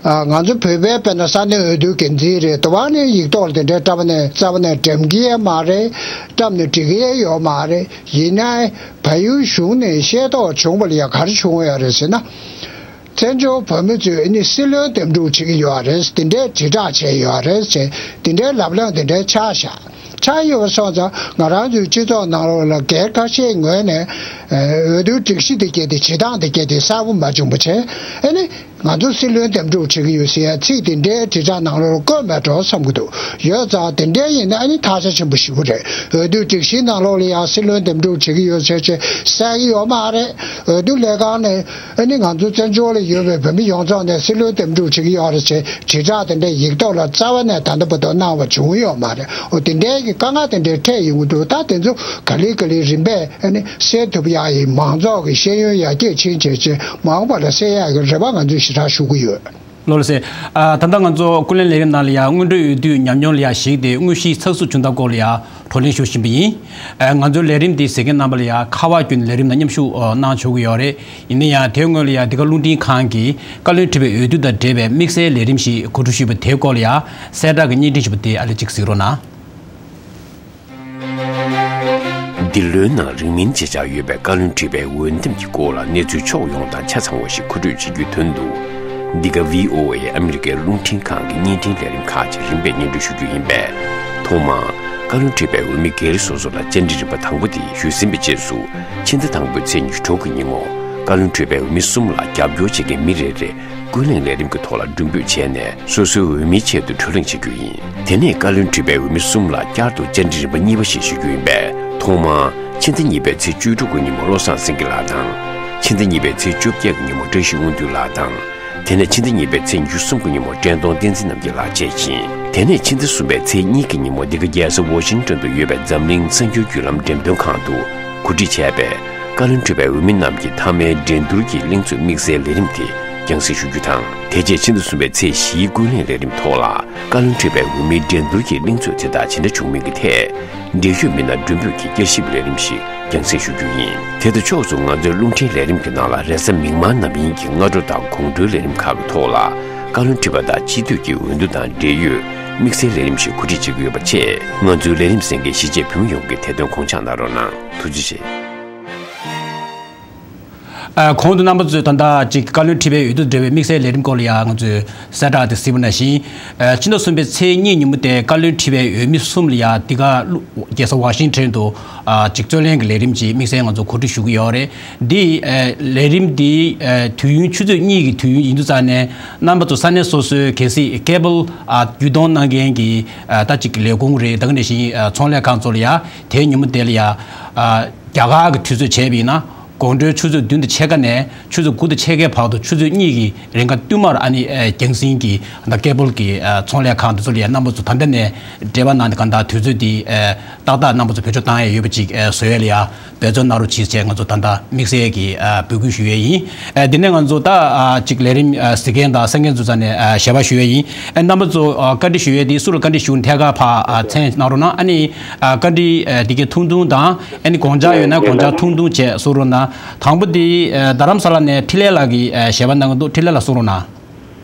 ཨ། ང་ཚོ་བོད་པའི་དཔེར་ན་ས་གནས་འོས་བསྡུ་འགན་འཛིན་རེད། དུ་བ་ནས་ཡིག་ཐོག་ལ་དེ་འདྲའི་བཀྲམ་ནས་རྩ་བ་ནས་འགྲེམས་ཀྱི་ཡ་མ་རེད། བཀྲམ་ནས་འགྲིག་གི་ཡ་ཡོད་མ་རེད། ཡིན་ནའི་བལ་ཡུལ་གཞུང་ནས་ཤེས་རྟོགས་བྱུང་བ་ལ་ཡ་ག་རེ་བྱུང་ཡོད་རེད་ཟེར་ན། བཙན་བྱོལ་བོད་མི་ཚོས་ཨ་ནི་སྲིད་བློན་འདེམས་སྒྲུག་བྱེད་ཀྱི་ཡོད་རེད། དེ་འདྲའི་དྲིལ་བསྒྲགས་བྱས་ཡོད་རེད་ཅེས་དེ་འདྲའི་ལབ་གླེང་དེ་འདྲའི་ཆགས་བཞག་ཆགས་ཡོད་པ་སོང་ཙང་ང་རང་ཚོའི་སྤྱི་ཚོགས་ནང་ལོགས་ལ་སྒེར་ཁ་ཤས་ངོས་ནས་འོས་བསྡུའི་སྒྲིག་གཞི་དེ་གས་དེ་བྱེད་སྟངས་དེ་གས་དེ་གསལ་པོ་མ་བྱུང་བ་བྱས། ཨ་ནི་ང་ཚོ་སྲིད་བློན་འདེམས་སྒྲུག་བྱེད་ཀྱི་ཡོད་ཟེར་ཡ་ཚིག་དེ་འདྲའི་དྲིལ་བསྒྲགས་ནང་ལོགས་ལ་བཀོད་མེད་འགྲོ་བསམ་གྱི་འདུག་ཡོད་ཙང་དེ་འདྲའི་ཡིན་ན་ཨ་ནི་ཐག་ཆ་ཆེན་པོ་ཞེ་པོ་རེད། འོས་བསྡུའི་སྒྲིག་གཞིའི་ནང་ལོགས་ལ་ཡང་སྲིད་བློན་འདེམས་སྒྲུག་བྱེད་ཀྱི་ཡོད་ཟེར་ཅེས་གསལ་གྱི་ཡོད་མ་རེད། འོས་བསྡུ་ལས་ཁང་ནས་ཨ་ནི་ང་ཚོ་བཙན་བྱོལ་ལ་ཡོད་པའི་བོད་མི་ཡོངས་རྫོགས་ནས་སྲིད་བློན་འདེམས་སྒྲུག་བྱེད་ཀྱི་ཡོད་རེད་ཅེས་དྲིལ་བསྒྲགས་དེ་འདྲའི་ཡིག་ཐོག་ལ་རྩ་བ་ནས་ད་ལྟ་བར་དུ་གནང་བ་བྱུང་ཡོད་མ་རེད། འོ་དེ་འདྲའི་གི་དཀའ་ངལ་དེ་འདྲའི་འཕྲད་ཡོང་གི་འདུག་ད་དེ་ཚོ་ག་ལེ་ག་ལེ་རིམ་པས་ཨ་ནི་སེལ་ཐུབ་ཡག་གི་མང་ཚོགས་ཀྱི་ཤེས་ཡོན་ཡར་རྒྱས་ཕྱིན་བྱས་རྗེས་མ་འོངས་པ་ལ་སེལ་ཡག་གི་རེ་བ་ང་ཚོས་ཞེ་དྲག་ཞུ་གི་ཡོད། ལགས་སོ། ཨ། ད་ལྟ་ང་ཚོ་ཀུན་གླེང་ལས་རིམ་ནང་ལ་ཡང་སྔོན་འགྲོའི་འོས་བསྡུའི་ཉམས་མྱོང་ལ་ཡང་གཞིགས་ཏེ་དངོས་གཞིའི་ཚགས་ཚུད་བྱུང་སྟངས་སྐོར་ལ་ཡང་བགྲོ་གླེང་ཞུ་བཞིན་པ་ཡིན། ཨ། ང་ཚོའི་ལས་རིམ་འདི་གཟིགས་མཁན་རྣམ་པ་ལ་ཡང་ཁ་པར་བརྒྱུད་ནས་ལས་རིམ་ནང་མཉམ་ཞུགས་གནང་ཆོག་གི་ཡོད་རེད། ཡིན་ན་ཡང་དེའི་སྔོན་ལ་ཡང་འདི་ག་རླུང་འཕྲིན་ཁང་གིས་བཀའ་བློན་ཁྲི་པའི་འོས་བསྡུ་དང་འབྲེལ་བའི་དམིགས་བསལ་ལས་རིམ་ཞིག་གོ་སྒྲིག་ཞུས་པ་དེའི་སྐོར་ལ་ཡང་གསལ་བསྒྲགས་ཀྱི་བརྙན་འཕྲིན་ཞུས་པ་དེ་ཨ་ལེ་གཅིག་གཟིགས་རོགས་གནང་། འདི་ལོའི་ནང་རིང་མིན་བྱེད་འཆར་ཡོད་པའི་བཀའ་བློན་ཁྲི་པའི་འོས་འདེམས་ཀྱི་སྐོར་ལ་གནས་ཚུལ་ཕྱོགས་ཡོངས་དང་ཆ་ཚང་བ་ཞིག་མཁོ་སྤྲོད་བྱེད་རྒྱུའི་དོན་དུ། འདི་ག་བྷི་ཨོ་ཨེ་ཨ་མི་རི་ཀའི་རླུང་འཕྲིན་ཁང་གི་བརྙན་འཕྲིན་ལས་རིམ་ཁག་ཅིག་རིམ་པས་སྙན་སྒྲོན་ཞུ་རྒྱུ་ཡིན་པས། ཐོག་མར་བཀའ་བློན་ཁྲི་པའི་འོས་མི་སྒེར་སོ་སོ་ལ་བཅར་འདྲི་རིམ་པ་དང་པོ་དེ་ཞུས་ཟིན་པའི་རྗེས་སུ། ཕྱི་ཟླ་དང་པོའི་ཚེས་ཉི་ཤུ་རྩ་དྲུག་གི་ཉིན་མོ། བཀའ་བློན་ཁྲི་པའི་འོས་མི་གསུམ་ལ་རྒྱབ་སྐྱོར་བྱེད་མཁན་མི་རེ་རེ། ཀུན་གླེང་ལས་རིམ་གྱི་ཐོག་ལ་མགྲོན་འབོད་བྱས་ནས། སོ་སོའི་འོས་མིའི་ཆེད་དུ་བགྲོ་གླེང་བྱེད་རྒྱུ་ཡིན། དེ་ནས་བཀའ་བློན་ཁྲི་པའི་འོས་མི་གསུམ་ལ་བསྐྱར་དུ་བཅར་འདྲི་རིམ་པ་གཉིས་པ་ཞིག་ཞུ་རྒྱུ་ཡིན་པས། ཐོག་མར་ཕྱི་ཟླ་གཉིས་པའི་ཚེས་བཅུ་དྲུག་གི་ཉིན་མོ་བློ་བཟང་སེང་གེ་ལགས་དང་། ཕྱི་ཟླ་གཉིས་པའི་ཚེས་བཅོ་བརྒྱད་ཀྱི་ཉིན་མོ་བཀྲ་ཤིས་དབང་འདུས་ལགས་དང་། དེ་ནས་ཕྱི་ཟླ་གཉིས་པའི་ཚེས་ཉི་ཤུ་གསུམ་གྱི་ཉིན་མོ་བཀྲས་མཐོང་བསྟན་འཛིན་རྣམ་རྒྱལ་ལགས་བཅས་ཡིན། དེ་ནས་ཕྱི་ཟླ་གསུམ་པའི་ཚེས་གཉིས་ཀྱི་ཉིན་མོ་འདི་ག་རྒྱལ་ས་ཝ་ཤིང་ཏོན་དུ་ཡོད་པའི་འཛམ་གླིང་གསར་འགྱུར་བརྒྱུད་ལམ་འགྲེམས་སྟོན་ཁང་དུ་གོ་སྒྲིག་བྱས་པའི་བཀའ་བློན་ཁྲི་པའི་འོས་མི་རྣམས་ཀྱི་མཐའ་མའི་འགྲན་བསྡུར་གྱི་གླེང་ཚོགས་དམིགས་བསལ་ལས་རིམ་དེ་རྒྱང་སྲིང་ཞུ་རྒྱུ་དང་། དེ་རྗེས་ཕྱི་ཟླ་གསུམ་པའི་ཚེས་བཞིའི་ཀུན་གླེང་ལས་རིམ་ཐོག་ལ་བཀའ་བློན་ཁྲི་པའི་འོས་མིའི་འགྲན་བསྡུར་གྱི་གླེང་ཚོགས་དེ་དག་ཇི་འདྲ་བྱུང་མིན་གྱི་ཐད། འབྲེལ་ཡོད་མི་སྣ་མགྲོན་འབོད་ཀྱིས་བསྐྱར་ཞིབ་ལས་རིམ་ཞིག་རྒྱང་སྲིང་ཞུ་རྒྱུ་ཡིན། དེ་དང་ཕྱོགས་སུ་ང་ཚོའི་རླུང་འཕྲིན་ལས་རིམ་གྱི་ནང་ལ་རེས་གཟའ་མིག་དམར་ནམ་ཡིན་གྱི་སྔ་དྲོ་དང་དགོང་དྲོའི་ལས་རིམ་ཁག་གི་ཐོག་ལ། བཀའ་བློན་ཁྲི་པ་དང་སྤྱི་འཐུས་ཀྱི་འོས་བསྡུ་དང་འབྲེལ་ཡོད་དམིགས་བསལ་ལས་རིམ་ཞིག་གོ་སྒྲིག་བྱེད་ཀྱི་ཡོད་པ་བཅས། ང་ཚོའི་ལས་རིམ་གསན་མཁན་གཞིས་བྱེས་བོད་མི་ཡོངས་ཀྱིས་དེ་དོན་དགོངས་འཇགས་གནང་རོགས་གནང་། ཐུགས་རྗེ་ཆེ། ཨ། གོང་དུ་རྣམ་པ་ཚོས་ད་ལྟ་ཅིག་བཀའ་བློན་ཁྲི་པའི་འོས་བསྡུ་འབྲེལ་བའི་དམིགས་བསལ་ལས་རིམ་སྐོར་ལ་ཡང་ང་ཚོས་གསལ་བསྒྲགས་དེ་གཟིགས་པ་ནང་བཞིན། ཨ། ཕྱི་ཟླ་གསུམ་པའི་ཚེས་གཉིས་ཉིན་མོ་དེ་བཀའ་བློན་ཁྲི་པའི་འོས་མི་གསུམ་ལ་ཡང་འདི་ག་རྒྱལ་ས་ཝ་ཤིང་ཊོན་དུ། ཨ། ཅིག་རྩོད་ལེན་གྱི་ལས་རིམ་ཅིག་དམིགས་བསལ་ང་ཚོ་གོ་སྒྲིག་ཞུ་གི་ཡོད་རེད། འདི། ཨ། ལས་རིམ་འདི། ཨ། དུས་ཡུན་ཆུ་ཚོད་གཉིས་ཀྱི་དུས་ཡུན་ཡིན་དུས་ཙང་ནས་རྣམ་པ་ཚོ་ས་གནས་སོ་སོའི་གལ་སྲིད་ཀེ་བལ། ཨ། བརྒྱུད་གཏོང་གནང་མཁན་གྱི། ཨ། ད་ཅིག་ལས་ཁུངས་རེད། ད་ག་ནང་བཞིན། ཨ། ཚོང་ལས་ཁང་ཚོ་ལ་ཡང་དེའི་ཉིན་མོ་དེ་ལ་ཡང་། ཨ། རྒྱ་གར་གྱི་དུས་ཚོད་བྱས་པ་ཡིན་ན། དགོང་དྲོའི་ཆུ་ཚོད་བདུན་དང་ཕྱེད་ཀ་ནས་ཆུ་ཚོད་དགུ་དང་ཕྱེད་ཀའི་བར་དུ་ཆུ་ཚོད་གཉིས་ཀྱི་རིང་ག་བསྟུད་མར། ཨ་ནི། ཨ། རྒྱང་སྲིང་གི་ད་ཀེ་བལ་གྱི། ཨ། ཚོང་ལས་ཁང་དེ་ཚོ་ལ་ཡང་རྣམ་པ་ཚོ་ད་ལྟ་ནས་འབྲེལ་བ་གནང་སྟེ། གང་ལྟར་དུས་ཚོད་འདི། ཨ། ཏག་ཏག་རྣམ་པ་ཚོ་བེད་སྤྱོད་བཏང་ཡས་ཡོད་པ་ཅིག། ཨ། བཟོ་ཡས་ལ་ཡང་འབད་བརྩོན་གནང་རོགས་གྱིས་ཞེས་ང་ཚོ་ད་ལྟ་དམིགས་བསལ་གྱི། ཨ། འབོད་སྐུལ་ཞུ་ཡས་ཡིན། ཨ། འདི་ནས་ང་ཚོ་ད། ཨ། ཅིག་ལས་རིམ། ཨ། གཟིགས་མཁན་དང་གསན་མཁན་ཚོ་ཚང་ནས། ཨ། ཞལ་པར་ཞུ་ཡས་ཡིན། ཨ། རྣམ་པ་ཚོ། ཨ། བཀའ་འདྲི་ཞུ་ཡས་འདི་སུ་ལ་བཀའ་འདྲི་ཞུ་ཐད་ཀར་ཕར། ཨ། མཚན་གནང་རོགས་གནང་། ཨ་ནི། ཨ། བཀའ་འདྲི། ཨ། འདི་གའི་ཐུང་ཐུང་དང་། ཨ་ནི་དགོངས་འཆར་ཡོད་ན་དགོངས་འཆར་ཐུང་ཐུང་བཅས་གསུང་རོགས་གནང་། དང་པོ་འདི། ཨ། རྡ་རམ་ས་ལ་ནས་འཕྲིན་ལས་ལགས་ཀྱིས། ཨ། ཞལ་པར་གནང་གི་འདུག་འཕྲིན་ལས་ལགས་གསུང་རོགས་གནང་།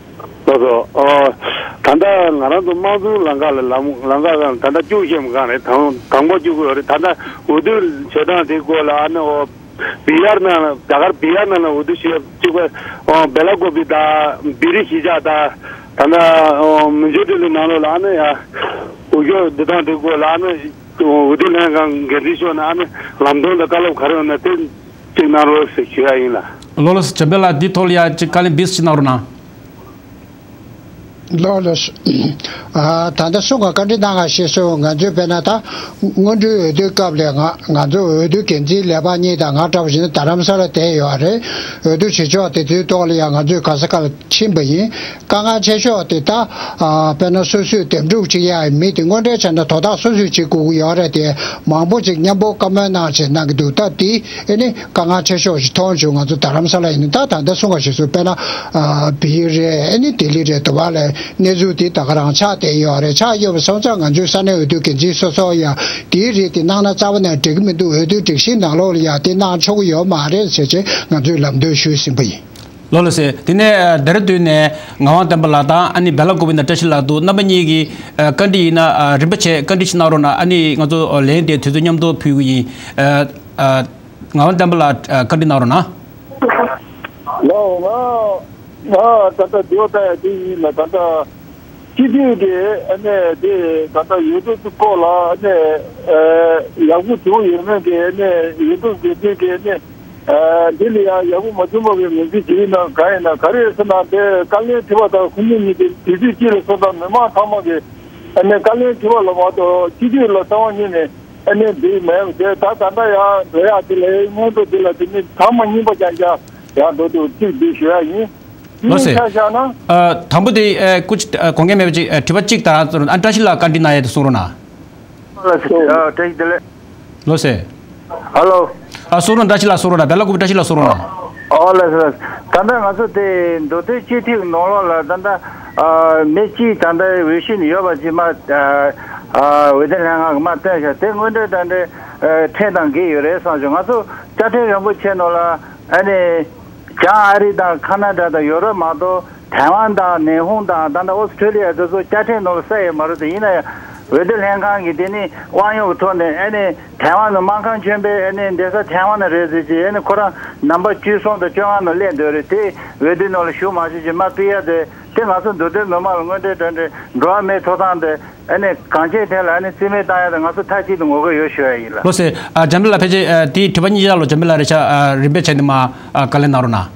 ལགས་སོ། ཨོ། ད་ལྟ་ང་རང་ཚོ་དམངས་གཙོའི་ལམ་ཁ་ལ་ལམ་ལམ་ཁ་ད་ལྟ་སྐྱོད་བཞིན་པའི་སྒང་རེད། དང་དང་པོ་སྐྱོད་དགོས་རེད། ད་ལྟ་འོས་བསྡུ་བྱེད་སྟངས་དེའི་སྐོར་ལ། ཨ་ནི། ཨོ། བི་ཡར་ནང་ལ། རྒྱ་གར་བི་ཡར་ནང་ལ་འོས་བསྡུ་བྱེད་གཅིག་པ། ཨོ། སྦེ་ལ་ཀོ་པི་དང་བི་རི་གཞིས་ཆགས་དང་། ད་ལྟ། ཨོ། མུ་ཇོ་ཏི་ལི་ནང་ལོགས་ལ། ཨ་ནི། ཡ། འོས་ཤོག་བསྡུ་སྟངས་དེའི་སྐོར་ལ། ཨ་ནི། འོས་བསྡུ་ལྷན་ཁང་འགན་འཛིན་མཆོག་ནས། ཨ་ནི། ལམ་སྟོན་དང་བཀའ་སློབ་ག་རེ་ཡོད་ན་དེ་གཅིག་གནང་རོགས་ཞེས་ཞུ་ཡ་ཡིན་ལགས། ལགས་ལགས་སོ། འཇམ་དཔལ་ལགས། འདི་ཐོག་ལ་ཡ་གཅིག་བཀའ་ལན་བིས་གཅིག་གནང་རོགས་གནང་། ལགས་ལགས་སོ། ཨ། ད་ལྟ་གསུང་ག་བཀའ་འདྲི་གནང་ག་ཞེས་སོ། ང་ཚོས་དཔེར་ན་ད་སྔོན་འགྲོའི་འོས་བསྡུའི་སྐབས་ལ་ང་ང་ཚོ་འོས་བསྡུ་འགན་འཛིན་ལས་འཕགས་གཉིས་དང་ང་འདྲ་བ་ཞིག་ནི་རྡ་རམ་ས་ལ་བསྡད་ཡོད་རེད། འོས་བསྡུ་བྱེད་ཕྱོགས་དེ་ཚོའི་ཐོག་ལ་ཡང་ང་ཚོས་ག་ས་ག་ལ་ཕྱིན་པ་ཡིན། དཀའ་ངལ་ཆེ་ཤོས་དེ་ད། ཨ། དཔེར་ན་སོ་སོས་འདེམས་སྒྲུག་བྱེད་ཡག་མི་དེ་དངོས་འབྲེལ་བྱས་ན་དོ་བདག་སོ་སོས་བྱེད་དགོས་ཀྱི་ཡོད་རེད་དེ། མང་པོ་ཅིག་མཉམ་པོ་བཀའ་མོལ་གནང་བྱས་གནང་གི་འདུག་ད་དེ་ཨ་ནི་དཀའ་ངལ་ཆེ་ཤོས་ཤིག་མཐོང་བྱུང་། ང་ཚོ་རྡ་རམ་ས་ལ་ཡིན་ན། ད་ད་ལྟ་གསུང་བ་ཞིག་སོང་། དཔེར་ན། ཨ། བི་ཡུ་རེད། ཨ་ནི་ལྡི་ལི་རེད། དུ་བ་ལ་གནས་ཚུལ་དེ་ད་ག་རང་ཆགས་བསྡད་ཡོད་རེད། ཆགས་ཡོད་པ་སོང་ཙང་ང་ཚོའི་ས་གནས་འོས་བསྡུ་འགན་འཛིན་སོ་སོ་ཡང་དེའི་རིགས་དེ་གནང་ན་རྩ་བ་ནས་འགྲིག་གི་མི་འདུག་འོས་བསྡུ་སྒྲིག་གཞིའི་ནང་ལོགས་ལ་ཡང་དེ་གནང་ཆོག་གི་ཡོད་མ་རེད་ཟེར་བྱས་ང་ཚོས་ལམ་སྟོན་ཞུས་ཟིན་པ་ཡིན། ལགས་ལགས་སོ། དེ་ནས། ཨ། ལྡེ་ར་ལྡུན་ནས་ངག་དབང་བསྟན་པ་ལགས་དང་། ཨ་ནི་སྦེ་ལ་ཀོ་པི་ནས་བཀྲ་ཤིས་ལགས་འདུག་རྣམ་པ་གཉིས་ཀྱིས། ཨ། བཀའ་འདྲི་ཡིན་ན། ཨ། རིམ་པ་བྱས་བཀའ་འདྲི་ཞིག་གནང་རོགས་གནང་། ཨ་ནི་ང་ཚོ་ལན་དེ་དུས་ཚོད་མཉམ་དུ་ཕུལ་གྱི་ཡིན། ཨ། ཨ། ངག་དབང་བསྟན་པ་ལགས། ཨ། བཀའ་འདྲི་གནང་རོགས་གནང་། ལགས། ང་ང་ད་ལྟ་དེ་བ་ལྟ་ཡ་དེ་ཡིན་ལ། ད་ལྟ་སྤྱི་འཐུས་ཀྱི་ཨ་ནི་དེ་ད་ལྟ་འོས་བསྡུ་སྐོར་ལ་ཨ་ནི། ཨ། ཡག་པོ་བྱུང་ཡོད་མེད་ཀྱི་ཨ་ནི། འོས་བསྡུ་འགན་འཛིན་གྱི་ཨ་ནི། ཨ། འདི་ལ་ཡང་ཡག་པོ་མ་བྱུང་བ་གི་ངོས་འཛིན་བྱེད་ཀྱི་ཡིན་ན་གང་ཡིན་ན། ག་རེ་ཟེར་ན་དེ་བཀའ་བློན་ཁྲི་པ་དང་ཁོ་གཉིས་གཉིས་དེ་དུས་ཚོད་གཅིག་ལ་སོང་ཙང་མི་མང་ཚང་མ་གི་ཨ་ནི་བཀའ་བློན་ཁྲི་པ་ལ་མ་གཏོགས་སྤྱི་འཐུས་ལ་རྩ་བ་ཉིད་ནས་ཨ་ནི་འདི་མེད་པ་དེ། ད་ད་ལྟ་ཡང་འགྲོ་ཡག་དེ་ལ་སྔོན་འགྲོ་དེ་ལ་དེ་ནི་གྲངས་མ་རྙིང་པ་རྐྱང་རྐྱང་ཡང་འགྲོ་འདུག་ཅིག་འདི་ཞུ་ཡག་ཡིན། ལགས་སོ། གཉིས་ཆ་བཞག་ན། ཨ། དང་པོ་དེ། ཨ། སྐུ་མཁྱེན། ཨ། དགོངས་འགལ་མེད་པ་ཅིག་ཨ། དྲི་བ་གཅིག་དང་། ཨ། བཀྲ་ཤིས་ལགས་བཀའ་འདྲི་གནང་ཡས་དེ་གསུང་རོགས་གནང་། ལགས་སོ། ཨ། བཀྲ་ཤིས་བདེ་ལེགས། ལགས་སོ། ཧ་ལོ། ཨ། གསུང་རོགས། བཀྲ་ཤིས་ལགས་གསུང་རོགས་གནང་། སྦེ་ལ་ཀོ་པི་བཀྲ་ཤིས་ལགས་གསུང་རོགས་གནང་། ཨོ་ལགས་སོ་ལགས་སོ། ད་ལྟ་ང་ཚོ་དེ་མདོ་སྟོད་སྤྱི་འཐུས་ནང་ལོགས་ལ་ད་ལྟ། ཨ། མི་གཅིག་ད་ལྟ་འོས་ཤོག་ནས་ཡོད་པ་ཅིག་མར། ཨ། ཨ། འོས་བསྡུ་ལྷན་ཁང་གིས་མར་བཏོན་བཞག་དེ་དངོས་འབྲེལ་ད་ལྟ། ཨ། ཁྲལ་དང་འགལ་ཡོད་རེད་བསམ་བྱུང་། ང་ཚོ་དཔྱ་ཁྲལ་རིན་པོ་ཆེ་ནང་ལ་ཨ་ནི། བྱང་ཨ་རི་དང་ཁ་ན་ཌ་དང་ཡོ་རོབ་མ་གཏོགས་ཐའེ་ཝན་དང་ནན་ཧུང་དང་ད་ལྟ་ཨོ་སི་ཁྲུ་ལི་ཡ་དེ་ཚོ་དཔྱ་ཁྲལ་ནང་ལ་བསགས་ཡོད་མ་རེད་དེ། ཡིན་ན་ཡང་ འོས་བསྡུ་ལྷན་ཁང་གིས་དེ་ནི་དབང་ཡོད་ཀྱི་ཐོག་ནས་ཨ་ནི་ཐའེ་ཝན་ནང་སྨར་ཁམས་ཆེན་པོའི་ཨ་ནི་གདན་ས་ཐའེ་ཝན་ནང་རེད་ཟེར་གྱི། ཨ་ནི་ཁོ་རང་ནམ་བར་བཅུ་གསུམ་དང་བཅོ་ལྔ་ནང་སླེབས་འདོད་རེད། དེ་འོས་བསྡུ་ནང་ལ་ཞུགས་མ་ཞུགས་ཀྱི་མ་ཕུད་ཡ་དེ། དེ་ང་ཚོ་མདོ་སྟོད་མི་མང་ལ་དངོས་འབྲེལ་དོན་འབྲེལ་འགྲོ་བ་མིའི་ཐོབ་ཐང་དེ་ཨ་ནི་གང་ཅིའི་ཐད་ལ་ཨ་ནི་རྩིས་མེད་བཏང་ཡ་དེ་ང་ཚོ་མཐའ་གཅིག་ཏུ་ངོ་རྒོལ་ཡོད་ཞུ་ཡ་ཡིན་ལགས། ལགས་སོ། ཨ། འཇམ་དཔལ་ལགས། ཕལ་ཆེར་ཨ་དེའི་དྲི་བ་གཉིས་ཆ་ལ་འཇམ་དཔལ་ལགས་རེ་ཆ་ཨ་རིམ་པས་བྱས་ནས་མར་ཨ་བཀའ་ལན་གནང་རོགས་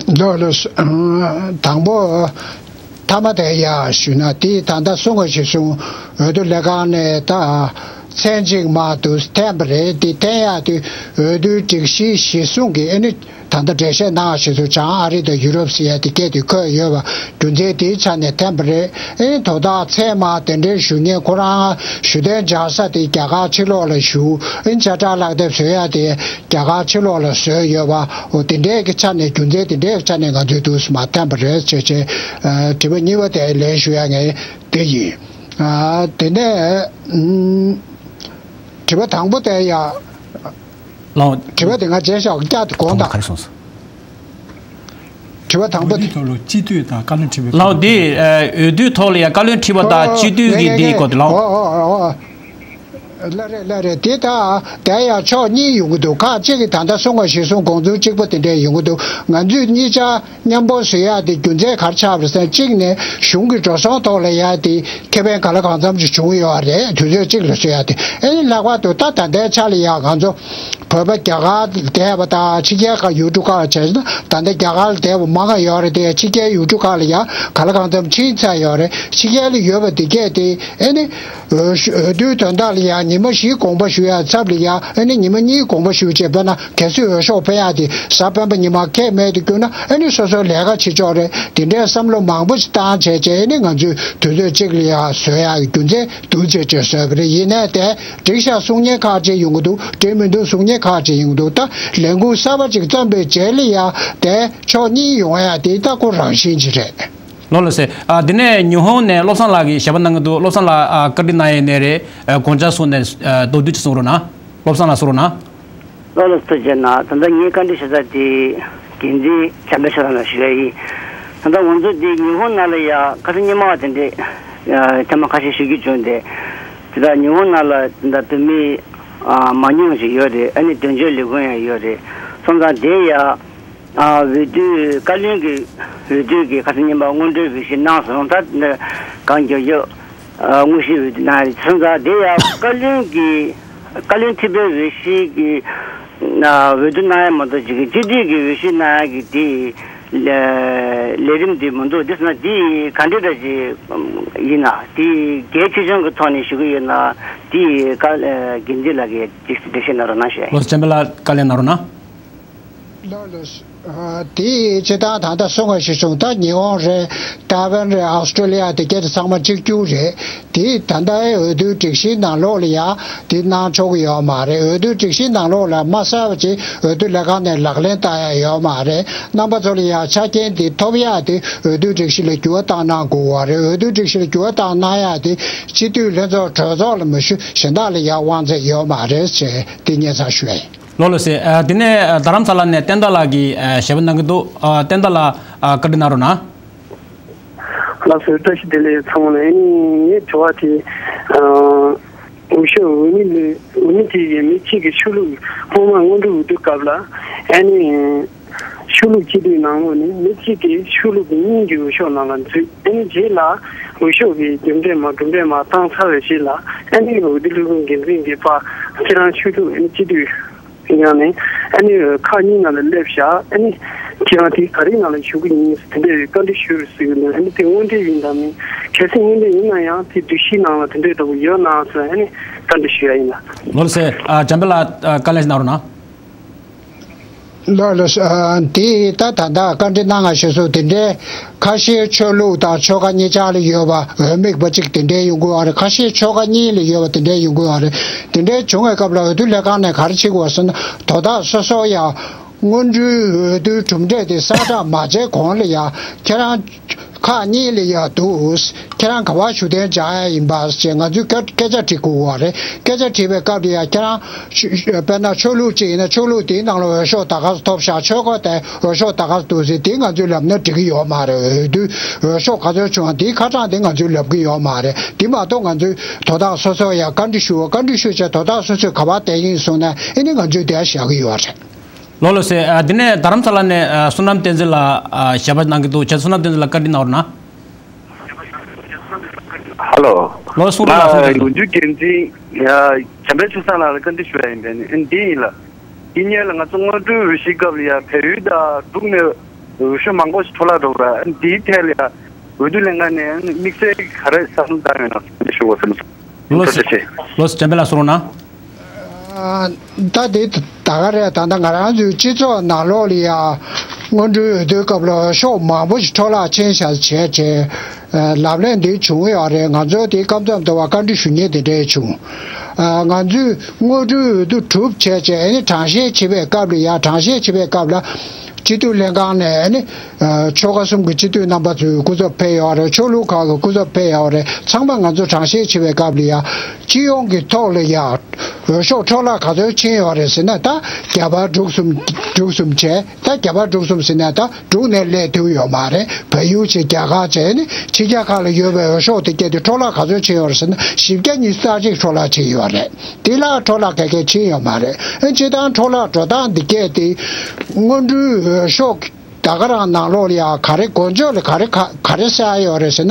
གནང་། ལགས་ལགས། དང་པོ། མཐའ་མ་དེ་ཡ་ཞུས་ན། དེ་ད་ལྟ་གསུང་བ་གཞིར་བཟུང་འོས་བསྡུ་ལས་ཁང་ནས་ད་མཚན་གཅིག་མ་གཏོགས་འཐེན་པ་རེད། དེ་འཐེན་ཡག་དེ་འོས་བསྡུའི་སྒྲིག་གཞི་གཞིར་བཟུང་གི་ཨ་ནི་ད་ལྟ་འགྲེལ་བཤད་གནང་བ་གཞིར་བཟུང་བྱང་ཨ་རི་དང་ཡུ་རོབ་ཟེར་ཡ་དེ་སྐད་དེ་འཁོད་ཡོད་པ། རྒྱུ་མཚན་དེའི་ཆ་ནས་འཐེན་པ་རེད། ཨ་ནི་དོ་བདག་ཚད་མ་དེ་འདྲའི་ཞུ་མཁན་ཁོ་རང་ཞུ་གཏན་འཇགས་ས་དེ་རྒྱ་གར་ཕྱི་ལོགས་ལ་བཞུགས། ཨ་ནི་དཔྱ་ཁྲལ་ལག་དེབ་བཟོ་ཡ་དེ་རྒྱ་གར་ཕྱི་ལོགས་ལ་བཟོས་ཡོད་པ། འོ་དེ་འདྲའི་གི་ཆ་ནས། རྒྱུ་མཚན་དེ་འདྲའི་གི་ཆ་ནས་ང་ཚོས་འདུག་སེ་མར་འཐེན་པ་རེད་ཅེས་བྱས། ཨ། དྲི་བ་གཉིས་པ་དེ་ལན་ཞུ་ཡ་ངས་དེ་ཡིན། ཨ། དེ་ནས་ཨུམ། དྲི་བ་དང་པོ་དེ་ཡ། ལགས། དྲི་བ་དེ་ང་བརྗེད་ཤག་བསྐྱར་དུ་དགོངས་དག། ག་རེ་གསུངས་སོང་། དྲི་བ་དང་པོ་དེ། འོས་བསྡུའི་ཐོག་ལ་སྤྱི་འཐུས་དང་བཀའ་བློན་ཁྲི་པའི། ལགས། འོས་བསྡུའི་ཐོག་ལ་ཡ་བཀའ་བློན་ཁྲི་པ་དང་སྤྱི་འཐུས་ཀྱི་འདི་སྐོར་དེ་ལགས། ཨོ་ཨོ་ཨོ། ལགས་རེད། ལགས་རེད། དེ་ད་དེ་ཡང་ཕྱོགས་གཉིས་ཡོང་གི་འདུག་ཁག་ཅིག་གིས་ད་ལྟ་གསུང་བ་གཞིར་བཟུང་དགོངས་ཚུལ་གཅིག་པ་དེ་འདྲས་ཡོང་གི་འདུག་ང་ཚོས་གཉིས་ཆ་མཉམ་སྤུངས་བཟོ་ཡག་དེ་རྒྱུ་མཚན་ག་རེ་ཆགས་པ་རེད་ཟེར་ན། གཅིག་ནས་གཞུང་གི་འགྲོ་སོང་ཐོག་ལ་ཡ་དེ་ཁེ་ཕན་ག་ལ་གང་འཚམ་ཞིག་བྱུང་ཡོད་རེད། དུས་ཚོད་གཅིག་ལ་བཟོ་ཡག་དེ། ཨེ་ནི་ལྷག་པར་དུ་ད་ད་ལྟའི་ཆ་ལ་ཡ་ང་ཚོ་བོད་པ་རྒྱ་གར་བསྡད་པ་དང་ཕྱི་རྒྱལ་ཁག་ཡུལ་གྲུ་ཁག་ལ་བྱས་ན། ད་ལྟ་རྒྱ་གར་ལ་བསྡད་པ་མང་ང་ཡོད་རེད་དེ། ཕྱི་རྒྱལ་ཡུལ་གྲུ་ཁག་ལ་ཡ་ག་ལ་གང་འཚམ་ཕྱིན་ཚར་ཡོད་རེད། ཕྱི་རྒྱལ་ལ་ཡོད་པ་དེ་གས་དེ་ཨེ་ནི་འོས་འོས་བསྡུའི་དོན་དག་ལ་ཡང་ཉི་མ་བཞི་དགོངས་པ་ཞུ་ཡ་ཚབ་ལ་ཡ། ཨ་ནི་ཉི་མ་གཉིས་དགོངས་པ་ཞུ་བྱས། དཔེར་ན་གལ་སྲིད་འོས་ཤོག་འཕེན་ཡ་དེ་གཟའ་སྤེན་པ་ཉི་མ་ཁེལ་མེད་དུ་གྱུར་ན། ཨ་ནི་སོ་སོའི་ལས་ཀ་བྱེད་ཆོག་རེད། དེ་འདྲའི་བསམ་བློ་མང་པོ་ཞིག་བཏང་བྱས་བྱས། ཨ་ནི་ང་ཚོས་དུས་ཚོད་གཅིག་ལ་ཡ་བཟོ་ཡ་གི་རྒྱུ་མཚན་འདུག་བྱས་བྱས་བཟོས་པ་རེད། ཡིན་ནའི་དེ་འགྲིག་ཤག་གསུང་མཁན་ཁག་ཅིག་ཡོང་གི་འདུག་འགྲིག་མི་འདུག་གསུང་མཁན་ཁག་ཅིག་ཡོང་གི་འདུག་ད་ལས་ཁུངས་གསར་པ་ཅིག་བརྩམས་པའི་རྗེས་ལ་ཡ་དེ་ཕྱོགས་གཉིས་ཡོང་ཡ་དེ་ད་ཁོ་རང་བཞིན་ཅིག་རེད། ལགས་ལགས་སེ། ཨ། དེ་ནས་ཉི་ཧོང་ནས་བློ་བཟང་ལགས་ཀྱིས་ཞལ་པར་གནང་གི་འདུག་བློ་བཟང་ལགས། ཨ། བཀའ་འདྲི་གནང་ཡས་ནས་རེད། ཨ། དགོངས་འཆར་གསུངས་ནས། ཨ། མདོར་བསྡུས་ཅིག་གསུང་རོགས་གནང་། བློ་བཟང་ལགས་གསུང་རོགས་གནང་། ལགས་ལགས་སོ། བྱས་ན་ད་ལྟ་ངའི་བཀའ་འདྲི་ཞུ་ས་དེ་འགན་འཛིན་བྱམས་པའི་ཤོག་ལ་ཞུ་ཡ་ཡིན། ད་ལྟ་ང་ཚོ་འདི་ཉི་ཧོང་ནང་ལ་ཡ་ཁ་སང་སྔོན་མ་དེ་འདྲས་ཐེངས་མ་ཁ་ཤས་ཞུ་རྒྱུ་བྱུང་སྟེ། དེ་དག་ཉི་ཧོང་ནང་ལ་ད་ལྟ་བོད་མི་མང་ཉུང་ཞིག་ཡོད་རེད། ཨ་ནི་དོན་གཅོད་ལས་ཁུངས་ཡང་ཡོད་རེད། སོང་ཙང་དེ་ཡ། ཨ། འོས་བསྡུ་བཀའ་བློན་གྱི་འོས་བསྡུ་གི་ཁ་སང་ཉིན་པ་སྔོན་འགྲོའི་འོས་གཞི་གནང་སོང་། ད་གང་མགྱོགས་མགྱོགས་དངོས་གཞིའི་འོས་བསྡུ་གནང་ཡ་རེད། བྱས་ཙང་དེ་ཡང་བཀའ་བློན་གྱི་བཀའ་བློན་ཁྲི་པའི་འོས་གཞི་གི་འོས་བསྡུ་གནང་ཡ་མ་གཏོགས་ཅིག་གི་སྤྱི་འཐུས་ཀྱི་འོས་གཞི་གནང་ཡ་གི་དེ་ལས་ལས་རིམ་དེ་མི་འདུག་དེ་སོང་ན་དེ་ག་འདྲ་འདྲ་ཅིག་ཡིན་ན། དེ་གལ་ཆེ་ཆུང་གི་ཐོག་ནས་ཞུ་གི་ཡོད་ན། དེ་བཀའ་འགན་འཛིན་ལགས་ཀྱིས་འགྲེལ་བཤད་གནང་རོགས་གནང་ཞུ་ཡ་ཡིན། ལགས་སོ། བྱམས་པ་ལགས་བཀའ་ལན་གནང་རོགས་གནང་། ལགས་ལགས། ཨ། དེ་སྤྱིར་བཏང་ད་ལྟ་གསུང་བ་གཞིར་བཟུང་ད་ཉི་ཧོང་རེད། ཐའེ་ཝན་རེད། ཨོ་སི་ཀྲོ་ལི་ཡ། དེ་གྱད་དེ་ཚང་མ་གཅིག་གྱུར་རེད། དེ་ད་ལྟའི་འོས་བསྡུའི་སྒྲིག་གཞིའི་ནང་ལོགས་ལ་ཡ་དེ་གནང་ཆོག་གི་ཡོད་མ་རེད། འོས་བསྡུའི་སྒྲིག་གཞིའི་ནང་ལོགས་ལ་མ་གསལ་བ་ཅིག་འོས་བསྡུ་ལས་ཁང་ནས་ལག་ལེན་བསྟར་ཡ་ཡོད་མ་རེད། རྣམ་པ་ཚོ་ལ་ཡ་ཆ་རྐྱེན་དེ་ཐོབ་ཡ་དེ་འོས་བསྡུའི་སྒྲིག་གཞི་ལ་འགྱུར་བ་བཏང་གནང་དགོས་པ་རེད། འོས་བསྡུའི་སྒྲིག་གཞི་ལ་འགྱུར་བ་བཏང་གནང་ཡ་དེ་སྤྱི་འཐུས་ལྷན་ཚོགས་གྲོས་ཚོགས་ལ་མ་ཞུ་གཞན་དག་ལ་ཡ་དབང་ཚད་ཡོད་མ་རེད་ཅེས་དེ་སྙན་སེང་ཞུ་ཡ་ཡིན། ལགས་ལགས་སེ། ཨ། དེ་ནས་ཨ་རྡ་རམ་ས་ལ་ནས་བསྟན་དར་ལགས་ཀྱིས་ཨ་ཞལ་པར་གནང་གི་འདུག་ཨ། བསྟན་དར་ལགས། ཨ། བཀའ་འདྲི་གནང་རོགས་གནང་། ལགས་སོ། བཀྲ་ཤིས་བདེ་ལེགས་ཚང་མ་ལ། ཨ་ནི་ངའི་དྲི་བ་དེ། ཨ། འོས་ཤོག་འོས་མི་ལས་འོས་མི་དེ་ཡི་མི་གཅིག་གིས་ཆོས་ལུགས། སྔོན་མ་སྔོན་འགྲོ་འོས་བསྡུ་སྐབས་ལ་ཨ་ནི་ཆོས་ལུགས་སྤྱི་འཐུས་ནང་ལོགས་ནས་མི་གཅིག་གིས་ཆོས་ལུགས་གཉིས་ཀྱི་འོས་ཤོག་ནང་ལ་འཛུལ། ཨ་ནི་རྗེས་ལ་འོས་ཤོག་གི་རྒྱུ་འབྲས་མ་གྲུབ་འབྲས་མ་བཏང་ཚར་བའི་རྗེས་ལ་ཨ་ནི་འོས་བསྡུ་ལས་ཁུངས་འགན་འཛིན་གྱིས་ཕར་ཁྱེད་རང་ཆོས་ལུགས་ཨ་ནི་སྤྱི་འཐུས་ཡང་ནས་ཨ་ནི་ཁག་གཉིས་ནང་ལ་སླེབས་ཤག་ཨ་ནི་ཁྱེད་རང་དེ་ག་རེའི་ནང་ལ་ཞུགས་ཀྱི་ཡིན་ཟེར་དེ་འདྲའི་བཀའ་འདྲི་ཞུ་རོགས་ཟེར་གྱི་འདུག་ཨ་ནི་དེ་དངོས་འབྲེལ་ཡིན་དང་མིན། གལ་སྲིད་དངོས་འབྲེལ་ཡིན་ན་ཡང་དེ་སྒྲིག་གཞིའི་ནང་ལ་དེ་འདྲའི་ལྟ་བུ་ཡོད་ན་ཟེར་ཨ་ནི་བཀའ་འདྲི་ཞུ་ཡ་ཡིན་ལགས། ལགས་སེ། ཨ། བྱམས་པ་ལགས། ཨ། བཀའ་ལན་གནང་རོགས་གནང་། ལགས་ལགས། ཨ། དེ་ད་ད་ལྟ་བཀའ་འདྲི་གནང་བ་ཞིག་སོང་། དེ་འདྲའི་ཁ་ཤས་ཆོས་ལུགས་དང་ཆོལ་ཁ་གཉིས་ཆར་ལ་ཡོད་པ་འོས་དམིགས་པ་གཅིག་དེ་འདྲའི་ཡོང་གི་ཡོད་རེད། ཁ་ཤས་ཆོལ་ཁ་གཉིས་ལ་ཡོད་པ་དེ་འདྲའི་ཡོང་གི་ཡོད་རེད། དེ་འདྲའི་བྱུང་བའི་སྐབས་ལ་འོས་བསྡུ་ལས་ཁང་ནས་ག་རེ་བྱེད་དགོས་ཟེར་ན། དོ་བདག་སོ་སོ་ཡང་ སྔོན་འགྲོའི་འོས་བསྡུའི་གྲུབ་འབྲས་དེ་གསལ་བསྒྲགས་མ་བྱས་གོང་ལ་ཡ་ཁྱེད་རང་ཁག་གཉིས་ལ་ཡ་འདུག་ཁྱེད་རང་ག་པར་བཞུགས་གདན་འཇགས་ཡ་ཡིན་པ་ཞེས་ང་ཚོས་སྐད་སྐད་ཆ་དྲི་དགོས་པ་རེད། སྐད་ཆ་དྲིས་པའི་སྐབས་ལ་ཡ་ཁྱེད་རང་དཔེར་ན་ཆོས་ལུགས་གཅིག་ཡིན་ན་ཆོས་ལུགས་དེའི་ནང་ལ་འོས་ཤོག་ད་ག་ཚོད་ཐོབ་ཤག་ཆོལ་ཁ་དེ་འོས་ཤོག་ད་ག་ཚོད་འདུག་ཟེར་དེ་ང་ཚོས་ལབ་ན་འགྲིག་གི་ཡོད་མ་རེད། འོས་བསྡུ་འོས་ཤོག་ག་ཚོད་བྱུང་བ་དེའི་ཁ་གྲངས་དེ་ང་ཚོས་ལབ་གི་ཡོད་མ་རེད། དེ་མ་གཏོགས་ང་ཚོས་དོ་བདག་སོ་སོ་ཡ་བཀའ་འདྲི་ཞུ་བ་བཀའ་འདྲི་ཞུ་བྱས་དོ་བདག་སོ་སོས་ག་པར་བསྡད་ཡིན་གསུངས་ན་ཨེ་ནི་ང་ཚོས་དེ་བཞག་གི་ཡོད་རེད། ལགས་ལགས་སེ། ཨ། དེ་ནས་རྡ་རམ་ས་ལ་ནས་ཨ་བསོད་ནམས་བསྟན་འཛིན་ལགས་ཨ་ཞལ་པར་གནང་གི་འདུག་བྱས་བསོད་ནམས་བསྟན་འཛིན་ལགས་བཀའ་འདྲི་གནང་རོགས་གནང་། ཧ་ལོ། ལགས་གསུང་རོགས་ལགས་གསུང་རོགས། ང་འགོ་འཛུགས་འགན་འཛིན་ཡ་བྱམས་པའི་ཆོས་བཟང་ལགས་ལ་བཀའ་འདྲི་ཞུ་ཡ་ཡིན་པས་ནི་ཨ་འདི་ཡིན་ལ། དེ་སྔོན་ལ་ང་ཚོ་སྔོན་འགྲོའི་འོས་གཞིའི་སྐབས་ལ་ཡ་བལ་ཡུལ་དང་འབྲུག་ནས་འོས་ཤོག་མང་པོ་ཞིག་འཕྲོ་བརླག་འགྲོ་བ་ར་ཨ་འདིའི་ཐད་ལ་ཡ་འོས་བསྡུ་ལྷན་ཁང་ནས་དམིགས་བསལ་ག་རེ་བསམ་བློ་བཏང་ཡོད་ན་བཀའ་འདྲི་ཞུ་དགོས་བསམ་སོང་། ལགས་སེ། ལགས་སེ། བྱམས་པ་ལགས་གསུང་རོགས་གནང་། ད་དེ་ད་ག་རེད། ད་ལྟ་ང་རང་ཚོའི་སྤྱི་ཚོགས་ནང་ལོགས་ལ་ཡ་སྔོན་འགྲོའི་འོས་བསྡུའི་སྐབས་ལ་འོས་ཤོག་མང་པོ་ཞིག་འཕྲོ་བརླག་ཕྱིན་བཞག་བྱས་བྱས་ལབ་གླེང་འདི་བྱུང་ཡོད་རེད། ང་ཚོ་དེ་སྐབས་མཚམས་དུ་བ་བཀའ་འདྲི་ཞུ་མཁན་དེ་འདྲས་བྱུང་། ང་ཚོས་སྔོན་འགྲོའི་འོས་བསྡུ་གྲུབ་བྱས་བྱས་ཨ་ནི་གྲངས་བཤེར་བྱེད་པའི་སྐབས་ལ་ཡ་གྲངས་བཤེར་བྱེད་པའི་སྐབས་ལ་སྤྱི་འཐུས་ལྷན་ཁང་ནས་ཨ་ནི་ཆོལ་ཁ་གསུམ་གྱི་སྤྱི་འཐུས་རྣམ་པ་ཚོའི་སྐུ་ཚབ་ཕེབས་ཡོད་རེད། ཆོས་ལུགས་ཁག་གི་སྐུ་ཚབ་ཕེབས་ཡོད་རེད། ཚང་མ་ང་ཚོ་གྲངས་བཤེར་བྱེད་པའི་སྐབས་ལ་ཡ་སྤྱི་ཡོངས་ཀྱི་ཐོག་ལ་ཡ། འོས་ཤོག་འཕྲོ་བརླག་ག་ཚོད་ཕྱིན་ཡོད་རེད་ཟེར་ན་ད་རྒྱ་བལ་འབྲུག་གསུམ་འབྲུག་གསུམ་བྱས་ད་རྒྱ་བལ་འབྲུག་གསུམ་ཟེར་ན་ད་འབྲུག་ནས་སླེབས་ཐུབ་ཡོད་མ་རེད། བལ་ཡུལ་བྱས་རྒྱ་གར་བྱས་ནས་ཕྱི་རྒྱལ་ཁག་ལ་ཡོད་པའི་འོས་ཤོག་དེ་སྐད་དེ་འཕྲོ་བརླག་ག་ཚོད་ཕྱིན་ཡོད་རེད་ཟེར་ན་བཞི་བརྒྱ་ཉི་ཤུ་རྩ་གཅིག་འཕྲོ་བརླག་ཕྱིན་ཡོད་རེད། དེ་ལ་འཕྲོ་བརླག་ག་གེ་ཕྱིན་ཡོད་མ་རེད། ཨ་སྤྱིར་བཏང་འཕྲོ་བརླག་འགྲོ་སྟངས་འདི་སྐད་དེ་སྔོན་འགྲོའི་འོས་ཤོག་ད་ག་རང་ནང་ལོགས་ལ་ཡ་ག་རེ་དཀོན་མཆོག་ལ་ག་རེ་ག་ག་རེ་གསལ་ཡོད་རེད་ཟེར་ན།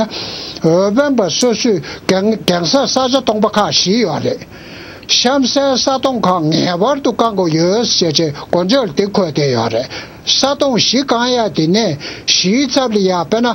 འོས་འཕེན་པ་སོ་སོས་གེང་གེང་སར་ས་ཆ་སྟོང་པ་ཁག་བཞི་ཡོད་རེད། གཤམ་གསལ་ས་སྟོང་ཁག་ངེས་པར་དུ་བཀང་དགོས་ཡོད་ཟེར་བྱས་དཀོན་མཆོག་ལ་དེ་འཁོད་བསྡད་ཡོད་རེད། ས་སྟོང་བཞི་བཀང་ཡ་དེ་ནས་བཞིའི་ཚབ་ལ་ཡ་དཔེར་ན་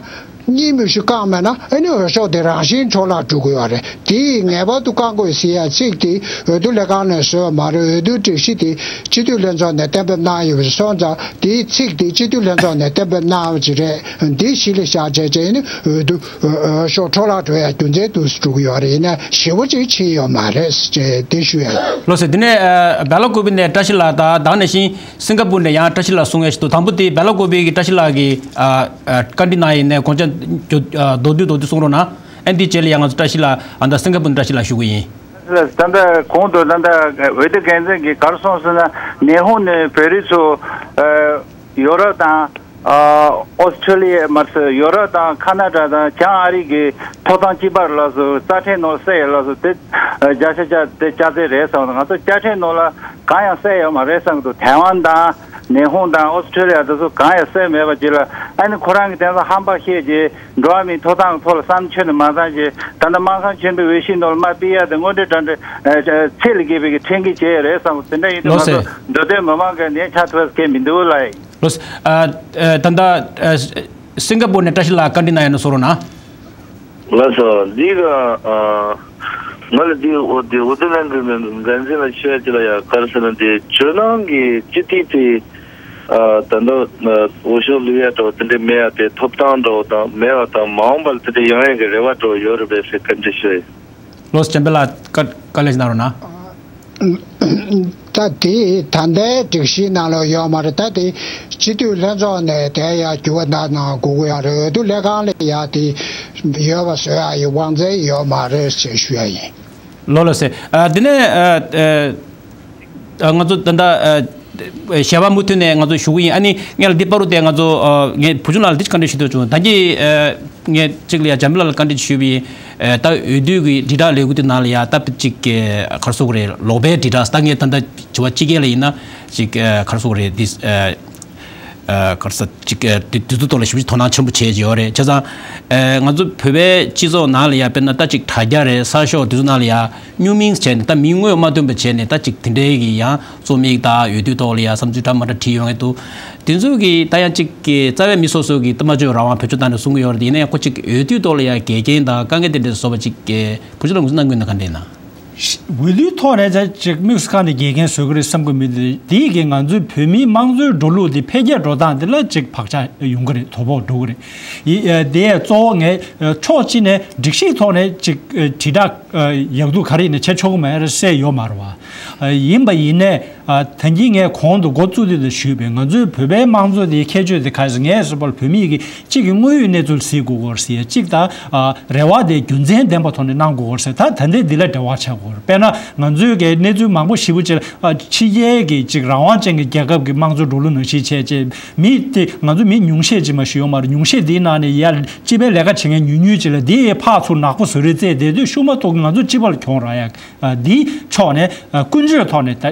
གཉིས་མི་ཤུ་བཀང་མེད་ན་ཨ་ནི་འོས་ཤོག་དེ་རང་བཞིན་འཕྲོ་བརླག་འགྲོ་གི་ཡོད་རེད། དེ་ངེས་པར་དུ་བཀང་དགོས་ཟེར་ཡ་ཚིག་དེ་འོས་བསྡུ་ལྷན་ཁང་ནས་བཟོས་པ་མ་རེད། འོས་བསྡུ་སྒྲིག་གཞི་དེ་སྤྱི་འཐུས་ལྷན་ཚོགས་ནས་གཏན་འབེབས་གནང་ཡོད་པ་སོང་ཙང་དེའི་ཚིག་དེ་སྤྱི་འཐུས་ལྷན་ཚོགས་ནས་གཏན་འབེབས་གནང་བ་ཅིག་རེད། འདི་གཞི་ལ་བཞག་བྱས་བྱས་ནི་འོས་བསྡུ་འོས་ཤོག་འཕྲོ་བརླག་འགྲོ་ཡ་རྒྱུ་མཚན་དུ་འགྲོ་གི་ཡོད་རེད། ཡིན་ན་ཞེ་པོ་ཅིག་ཕྱིན་ཡོད་མ་རེད་ཅེས་དེ་ཞུ་ཡ་ཡིན། ལགས་སེ། དེ་ནས་སྦེ་ལ་ཀུ་པི་ནས་བཀྲ་ཤིས་ལགས་དང་དེ་ནང་བཞིན་སིང་ག་པུར་ནས་ཡང་བཀྲ་ཤིས་ལགས་གསུང་ཡ་ཞིག་འདུག་དང་པོ་དེ་སྦེ་ལ་ཀུ་པི་གི་བཀྲ་ཤིས་ལགས་ཀྱི་ཨ་ཨ་བཀའ་འདྲི་གནང་ཡིན་ནས་དགོངས་འཆར་མདོར་བསྡུས་མདོར་བསྡུས་གསུང་རོགས་གནང་། ཨ་འདི་རྗེས་ལ་ཡང་ང་ཚོ་བཀྲ་ཤིས་ལགས་ཨ་ད་སིང་ག་པུར་ནས་བཀྲ་ཤིས་ལགས་ཞུ་གི་ཡིན། ད་ལྟ་གོང་དུ་ད་ལྟ་འོས་བསྡུ་འགན་འཛིན་གྱིས་ག་རེ་གསུངས་ཟེར་ན་ཉི་ཧོང་ནས་བོད་རིགས་ཚོ་ཨ་ཡོ་རོབ་དང་ཨ་ཨོ་སི་ཁྲུ་ལི་ཡ་མ་ཟད་ཡོ་རོབ་དང་ཁ་ན་ཌ་དང་བྱང་ཨ་རི་གི་ཐོབ་ཐང་གཅིག་པ་ལ་སོགས་རྩ་ཁྲིམས་ནང་གསལ་ཡོད་ལ་སོགས་དེ་བརྒྱ་ཆ་བརྒྱ་དེ་བསྐྱར་བཅོས་རེད་བསམ། ང་ཚོ་བཅའ་ཁྲིམས་ནང་ལ་གང་ཡང་གསལ་ཡོད་མ་རེད་བསམ་གི་འདུག་ཐའེ་ཝན་དང་ཉི་ཧོང་དང་ཨོ་སི་ཁྲུ་ལི་ཡ་དེ་ཚོ་གང་ཡང་གསལ་མེད་པ་ཅིག་ལ་ཨ་ནི་ཁོ་རང་གི་དེང་སང་ཧམ་པ་བཤད་ཀྱི་འགྲོ་བ་མིའི་ཐོབ་ཐང་གི་ཐོག་ལ་བསམ་ཚུལ་ནི་མ་བཏང་ཅིག་ད་ལྟ་དམངས་སེམས་ཆེན་པོའི་འོས་གཞི་ནང་ལ་མར་ཕུད་ཡ་དེ་དངོས་འབྲེལ་དྲ་འབྲེལ་ཚད་ལས་བརྒལ་བའི་གི་ཁྲིམས་འགལ་བྱས་ཡོད་རེད་བསམ་གི་དེ་འདྲ་ཡིན་དུས་ལགས་སེ། ང་ཚོ་འདོད་དོན་མི་མང་གི་ནས་ཆ་ཐུབ་ས་གལ་མི་འདུག་ལ། ལགས་སེ། ཨ་ཨ་ད་ལྟ་ཨ་སིང་ག་པུར་ནས་བཀྲ་ཤིས་ལགས་བཀའ་འདྲི་གནང་ཡ་ནི་གསུང་རོགས་གནང་། ལགས་སོ། འདི་ག་ཨ་ང་ལ་འདི་འོ་འདི་འོས་བསྡུ་ལྷན་ཁང་གི་འགན་འཛིན་ལ་ཞུ་ཡ་ཅིག་ལ་ཡ་ག་རེ་ཟེར་ན་འདི་ཇོ་ནང་གི་སྤྱི་འཐུས་དེ་ཨ་ད་ལྟ་ཨ་འོས་ཤོག་བླུག་ཡ་འདྲ་བོ་དེ་འདྲ་མེད་ཡ་དེ་ཐོབ་ཐང་འདྲ་བོ་དང་མེད་པ་དང་མ་འོངས་པ་ལ་དེ་འདྲ་ཡོང་ཡ་གི་རེ་བ་འདྲ་བོ་ཡོད་རེད་པས་ཟེར་བཀའ་འདྲི་ཞུ་ཡ་ཡིན། ལགས་སོ། བྱམས་པ་ལགས་བཀའ་བཀའ་ལན་གནང་རོགས་གནང་། ད་དེ་ད་ལྟའི་སྒྲིག་གཞིའི་ནང་ལ་ཡོད་མ་རེད། ད་དེ་སྤྱི་འཐུས་ལྷན་ཚོགས་ནས་དེ་ཡ་འགྱུར་བ་གནང་གནང་དགོས་ཀྱི་ཡོད་རེད། འོས་བསྡུ་ལྷན་ཁང་ལ་ཡ་དེ་ཡོད་པ་བཟོ་ཡ་ཡི་དབང་ཚད་ཡོད་མ་རེད་ཅེས་ཞུ་ཡ་ཡིན། ལགས་ལགས་སེ། ཨ་དེ་ནས་ཨ་ཨ་ང་ཚོ་ད་ལྟ་ཨ་ཞལ་པར་མུ་མཐུད་ནས་ང་ཚོ་ཞུ་གི་ཡིན། ཨ་ནི་ངས་ལ་འདི་བར་དུ་དེ་ང་ཚོ་ཨ་ངས་བུ་ཆུང་ལགས་ལ་འདི་བཀའ་འདྲི་ཞུ་འདོད་བྱུང་། ད་གིན་ཨ་ངས་གཅིག་ལ་ཡ་འཇམ་དཔལ་ལགས་ལ་བཀའ་འདྲི་ཞུས་པ་ཡིན། ཨ་ད་འོས་བསྡུ་གི་དྲིལ་བསྒྲགས་ལས་འགུལ་དེ་ནང་ལ་ཡ་ད་ཅིག་ཨ་ག་རེ་ཟེར་དགོས་རེད། ལོག་པའི་དྲིལ་བསྒྲགས། ད་ངས་ད་ལྟ་དྲི་བ་སྤྱི་སྐད་ལ་ཡིན་ན་ཅིག་ཨ་ག་རེ་ཟེར་དགོས་རེད། འདི་ཨ་ཨ་ག་རེ་ཟེར་ཅིག་ཨ་དེ་དེ་ཚོ་ཐོག་ལ་ཞེ་པོ་ཅིག་དོ་སྣང་ཆེན་པོ་བྱས་ཀྱི་ཡོད་རེད། བྱས་ཙང་ཨ་ང་ཚོ་བོད་པའི་སྤྱི་ཚོགས་ནང་ལ་ཡ་དཔེར་ན་ད་ཅིག་དྲ་རྒྱ་རེད། གསར་ཤོག་དེ་ཚོ་ནང་ལ་ཡ་སྨྱུག་མིང་བྱས་ནས་ད་མིང་དངོས་མ་བཏོན་པ་བྱས་ནས་ད་ཅིག་དེ་འདྲའི་གི་ཡང་རྩོམ་ཡིག་དང་འོས་བསྡུ་ཐོག་ལ་ཡ་བསམ་ཚུལ་འདྲ་མི་འདྲ་བྲིས་ཡོང་གི་འདུག་དེ་ཚོ་གི་ད་ཡང་ཅིག་གི་རྩ་བའི་མི་སོ་སོ་གི་ད་སྨྲ་བརྗོད་རང་དབང་བེད་སྤྱོད་བཏང་ནས་གསུང་གི་ཡོད་རེད། ཡིན་ན་ཡང་ཁོ་ཅིག་འོས་བསྡུ་ཐོག་ལ་ཡ་འགལ་རྐྱེན་དང་དཀའ་ངལ་དེ་འདྲ་བཟོ་བ་ཅིག་གི་བུ་ཆུང་ལགས་ངོས་འཛིན་གནང་གི་ཡོད་ན་ག་འདྲ་ཡིན་ན། འོས་བསྡུའི་ཐོག་ནས་ཅིག་དམིགས་སུ་བཀར་ནས་རྒྱལ་ཁ་བཟོ་གི་རེད་བསམ་གི་མི་འདུག་དེའི་གི་ང་ཚོའི་བོད་མིའི་དམངས་གཙོའི་འགྲོ་ལུགས་འདི་འཕེལ་རྒྱས་འགྲོ་སྟངས་འདི་ལ་ཅིག་བག་ཆགས་ཡོང་གི་རེད། དོ་ཕོག་འགྲོ་གི་རེད། ཡི་དེ་གཙོ་བོ་ངས་ཕྱོགས་གཅིག་ནས་སྒྲིག་གཞིའི་ཐོག་ནས་ཅིག་དྲིལ་བསྒྲགས་ཡག་སྡུག་ག་རེ་ཡིན་ན་བྱེད་ཆོག་གི་མེད་རེད་ཟེར་ཡོད་མ་རེད་བ། ཡིན་པ་ཡིན་ནས། ད་གིན་ངས་གོང་དུ་འགོ་བཙུགས་དུས་ལ་ཞུས་པའི་ང་ཚོའི་བོད་པའི་དམངས་གཙོ་དེའི་ཁྱད་ཆོས་དེ་ག་རེ་ཟེར། ངས་ཟེར་བ་ལ་བོད་མི་ཡི་གི་གཅིག་གི་དངོས་ཡོད་གནས་ཚུལ་གཟིགས་དགོས་སྐོར་ཟེར་ཡ་གཅིག་དང་། རེ་བ་དེ་རྒྱུ་མཚན་ལྡན་པ་ཐོག་ནས་གནང་དགོས་སྐོར་ཟེར། ད་ད་ལྟའི་འདི་ལ་འབྲེལ་བ་ཆགས་དགོས་རེད། དཔེར་ན་ང་ཚོའི་གི་གནས་ཚུལ་མང་པོ་ཞེ་པོ་ཅིག་ལ་ཕྱི་རྒྱལ་གི་ཅིག་རང་དབང་ཅན་གྱི་རྒྱལ་ཁབ་ཀྱི་དམངས་གཙོ་འགྲོ་ལུགས་ནང་བཞིན་བྱས་བྱས་མི་དེ་ང་ཚོ་མི་ཉུང་ཤས་ཅིག་མ་ཞིག་ཡོད་མ་རེད། ཉུང་ཤས་དེའི་ནང་ནས་ཡར་སྤྱི་པའི་ལས་ཀ་བྱེད་མཁན་ཉུང་ཉུང་ཅིག་ལ་དེ་ཕར་ཚུར་ནག་པོ་བཟོ་རེས་བཙལ་བསྡད་དུས་ཤུགས་མ་གཏོགས་ང་ཚོ་སྤྱི་པ་ལ་གྱོང་རག་ཡ། འདིའི་ཕྱོགས་ནས་ཀུན་སྤྱོད་ཐོག་ནས་ད་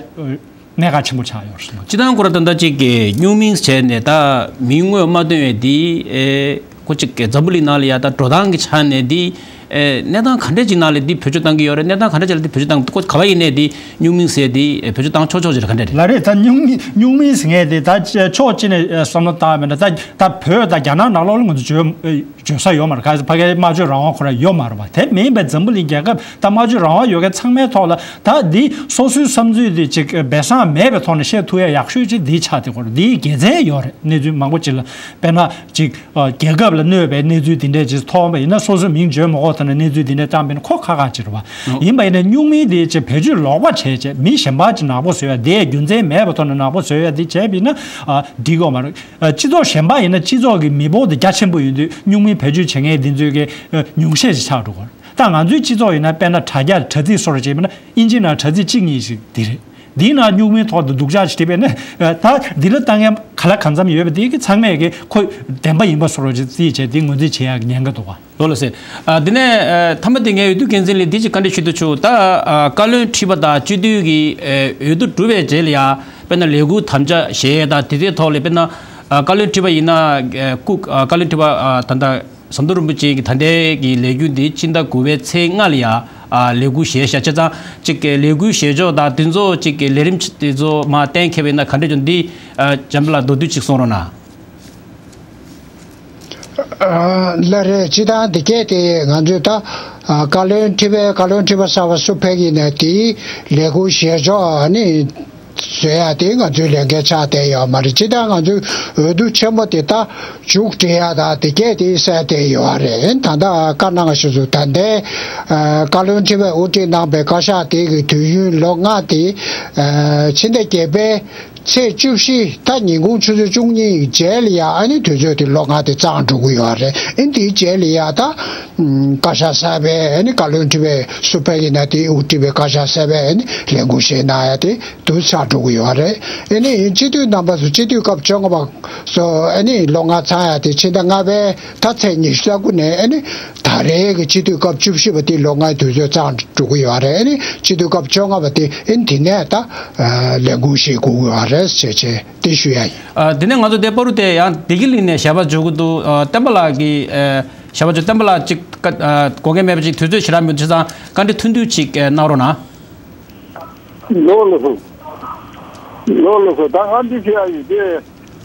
གནད་འགག་ཆེན་པོ་ཆགས་ཡོད་རེད། སྤྱི་བཏང་ཁོ་རང་ད་ལྟ་ཅིག་གི་སྨྱུག་མིང་བྱས་ནས་ད་མིང་དངོས་མ་བཏོན་པའི་འདི་ཨེ་ཁོ་ཅིག་གི་འཛམ་བུ་གླིང་ནང་ལ་ཡ་ད་འགྲོ་སྟངས་ཀྱི་ཆ་ནས་འདི་ཨེ་གནས་སྟངས་ག་འདྲ་ཅིག་ནང་ལ་འདི་བེད་སྤྱོད་བཏང་གི་ཡོད་རེད། གནས་སྟངས་ག་འདྲ་ཅིག་ལ་འདི་བེད་སྤྱོད་བཏང་ཁོ་ག་བ་ཡིན་ནས་འདི་སྨྱུག་མིང་ཟེར་འདི་ཨེ་བེད་སྤྱོད་བཏང་ཆོག་ཆོག་ཅིག་ལ་ག་འདྲ་རེད། ལ་རེད། ད་སྨྱུག་མིང་སྨྱུག་མིང་ཟེར་མཁན་དེ་ད་ཕྱོགས་གཅིག་ནས་བསམ་བློ་བཏང་བ་མེད་ན་ད་ད་བོད་ད་རྒྱ་ནག་ནང་ལོགས་ལ་ང་ཚོ་བརྗོད་བརྗོད་ས་ཡོད་མ་རེད། ག་ཕ་གིའི་སྨྲ་བརྗོད་རང་དབང་ཁོ་རང་ཡོད་མ་རེད་པ། དེ་མིན་པའི་འཛམ་བུ་གླིང་རྒྱལ་ཁབ་ད་སྨྲ་བརྗོད་རང་དབང་ཡོད་མཁན་ཚང་མའི་ཐོག་ལ་ད་འདི་སོ་སོའི་བསམ་ཚུལ་འདི་ཅིག་སྦས་གསང་མེད་པའི་ཐོག་ནས་བཤད་ཐུབ་ཡ་ཡག་ཤོས་ཅིག་འདི་ཆགས་བསྡད་ཀྱི་ཡོད་རེད། འདིའི་དགེ་མཚན་ཡོད་རེད། གནས་ཚུལ་མང་པོ་ཅིག་ལ་དཔེར་ན་ཅིག་རྒྱལ་ཁབ་ལ་གནོད་པའི་གནས་ཚུལ་འདི་འདྲས་ཅིག་མཐོང་བ་ཡིན་ན་སོ་སོའི་མིང་བརྗོད་མ་དགོས་ཐོག་ནས་གནས་ཚུལ་འདི་འདྲས་བཏང་པ་ཡིན་ན་ཁོ་ཁག་ཁག་ཅིག་རེད་པ། ཡིན་པ་ཡིན་ན་སྨྱུག་མིང་འདི་ཅིག་བེད་སྤྱོད་ལོག་པ་བྱས་བྱས་མི་གཞན་པ་ཅིག་ནག་པོ་བཟོ་ཡ་དེ་རྒྱུ་མཚན་མེད་པའི་ཐོག་ནས་ནག་པོ་བཟོ་ཡ་འདི་བྱས་པ་ཡིན་ན་འགྲིག་གི་ཡོད་མ་རེད། སྤྱི་ཚོགས་གཞན་པ་ཡིན་ན་སྤྱི་ཚོགས་ཀྱི་མི་འབོར་དེ་རྒྱ་ཆེན་པོ་ཡིན་དུས་སྨྱུག་མིང་བེད་སྤྱོད་བྱེད་མཁན་དེ་ཚོའི་གི་ཉུང་ཤས་ཤིག་ཆགས་འགྲོ་གི་རེད། ད་ང་ཚོའི་སྤྱི་ཚོགས་ཡིན་ན་དཔེར་ན་དྲ་རྒྱ་དྲ་ཚིགས་སོགས་བྱས་པ་ན་ཨིན་ཇི་ནང་དྲ་ཚིགས་གཅིག་གཉིས་ཤིག་དེ་རེད། འདིའི་ནང་སྨྱུག་མིང་ཐོག་ཏུ་སྡུག་ཅག་ཅིག་བྲིས་པས་ན་ད་འདི་ལ་ལྟ་མཁན་ག་ལ་གང་འཚམ་ཡོད་པ་དེ་གི་ཚང་མས་གི་ཁོ་བདེན་པ་ཡིན་པ་སོགས་རོགས་ཅིག་རྩིས་བྱས་དེ་ངོས་འཛིན་བྱེད་ཡག་ཉེན་ཁ་འདུག་ག་ལོ་ལ་ཟེར། ཨ་འདི་ནས་ཨ་མཐའ་མ་དེ་ངས་འོས་བསྡུ་འགན་འཛིན་ལ་འདི་ཅིག་བཀའ་འདྲི་ཞུ་འདོད་བྱུང་། ད་ཨ་བཀའ་བློན་ཁྲི་པ་དང་སྤྱི་འཐུས་ཀྱི་ཨ་འོས་བསྡུ་གྲུབ་པའི་རྗེས་ལ་ཡ་དཔེར་ན་ལས་འཁུར་དམ་བཅའ་བཞེས་ཡས་དང་དེ་ཚོའི་ཐོག་ལ་དཔེར་ན་ཨ་བཀའ་བློན་ཁྲི་པ་ཡིན་ན་ཨ་སྐུ་ཨ་བཀའ་བློན་ཁྲི་པ་ཨ་ད་ལྟ་ཟམ་གདོང་རིན་པོ་ཆེ་གི་ད་ལྟའི་གི་ལས་འཁུར་འདི་ཕྱི་ཟླ་དགུ་པའི་ཚེས་ལྔ་ལ་ཡ་ཨ་ལས་འཁུར་བཞེས་ཤག་བྱས་ཙང་ཅིག་གི་ལས་འཁུར་བཞེས་ཕྱོགས་དང་དེ་ཚོ་ཅིག་གི་ལས་རིམ་དེ་ཚོ་མར་གཏན་འཁེལ་བ་ཡིན་ན་ག་འདྲ་བྱུང་། འདི་ཨ་འཇམ་དཔལ་ལགས་མདོར་བསྡུས་ཅིག་གསུང་རོགས་གནང་། ལགས་རེད། སྤྱིར་བཏང་འདི་སྐད་དེ་ང་ཚོས་ད་བཀའ་བློན་ཁྲི་པའི་བཀའ་བློན་ཁྲི་པ་གསར་པ་སུ་ཕེབས་ཀྱི་ཡིན་ན་དེའི་ལས་འཁུར་བཞེས་ཕྱོགས་ཨ་ནི་བཟོ་ཡ་དེ་ང་ཚོའི་ལས་འགན་ཆགས་བསྡད་ཡོད་མ་རེད། སྤྱིར་བཏང་ང་ཚོའི་འོས་བསྡུ་ཆེན་མོ་དེ་ད་མཇུག་སྒྲིལ་ཡ་ད་འདི་སྐད་དེ་གསལ་བསྡད་ཡོད་རེད། ད་ལྟ་བཀའ་གནང་བཞིན་དུ་ད་ལྟའི་བཀའ་བློན་ཁྲི་པས་དབུ་ཁྲིད་གནང་པའི་བཀའ་ཤག་དེ་གི་དུས་ཡུན་ལོ་ལྔ་དེ་ཕྱི་ཟླ་བརྒྱད་པའི་ཚེས་བཅུ་བཞི་ད་ཉིན་གུང་ཆུ་ཚོད་བཅུ་གཉིས་རྗེས་ལ་ཡ་ཨ་ནི་དུས་ཚོད་དེ་ལོ་ལྔ་དེ་གཙང་འགྲོ་གི་ཡོད་རེད། ཨ་ནི་དེའི་རྗེས་ལ་ཡ་ད་བཀའ་ཤག་གསར་པའི་ཨ་ནི་བཀའ་བློན་ཁྲི་པའི་སུ་ཕེབས་ཀྱི་ན་དེའི་དབུ་ཁྲིད་པའི་བཀའ་ཤག་གསར་པའི་ཨ་ནི་ལས་འཁུར་བཞེས་གནང་ཡ་དེ་དུས་ཚར་འགྲོ་གི་ཡོད་རེད། ཨ་ནི་སྤྱི་འཐུས་རྣམ་པ་ཚོ་སྤྱི་འཐུས་སྐབས་བཅོ་ལྔ་པ་ཚོ་ཨ་ནི་ལོ་ལྔ་ཚང་ཡ་དེ་ཕྱི་ཟླ་ལྔ་པའི་ད་ཚེས་ཉི་ཤུ་རྩ་དགུ་ནས་ཨ་ནི་ད་རེས་ཀྱི་སྤྱི་འཐུས་སྐབས་བཅུ་བཞི་པ་དེ་ལོ་ལྔའི་དུས་ཚོད་གཙང་འགྲོ་གི་ཡོད་རེད། ཨ་ནི་སྤྱི་འཐུས་སྐབས་བཅོ་ལྔ་པ་དེ་ཨ་ནི་དེ་ནས་ད་ལས་འགུལ་ཞིག་དགོས་ཀྱི་ཡོད་རེད་ཅེས་བྱས་དེ་ཞུ་ཡ་ཡིན། ཨ་དེ་ནས་ང་ཚོ་དེ་བར་དུ་དེ་ཡང་བདེ་སྐྱིད་གླིང་ནས་ཞལ་པར་འབྱོར་གྱི་འདུག་ཨ་བསྟན་པ་ལགས་ཀྱིས་ཨ་ཞལ་པར་འབྱོར། བསྟན་པ་ལགས་ཅིག་ཨ་དགོངས་འགལ་མེད་པ་ཅིག་དུས་ཚོད་ཞེ་དྲག་མི་འདུག་བྱས་ཙང་བཀའ་འདྲི་ཐུང་ཐུང་ཅིག་ཨ་གནང་རོགས་གནང་། ལོ་ལོ་སོ། ལོ་ལོ་སོ། ད་ང་འདི་ཞུ་ཡ་ཡིན་ཏེ།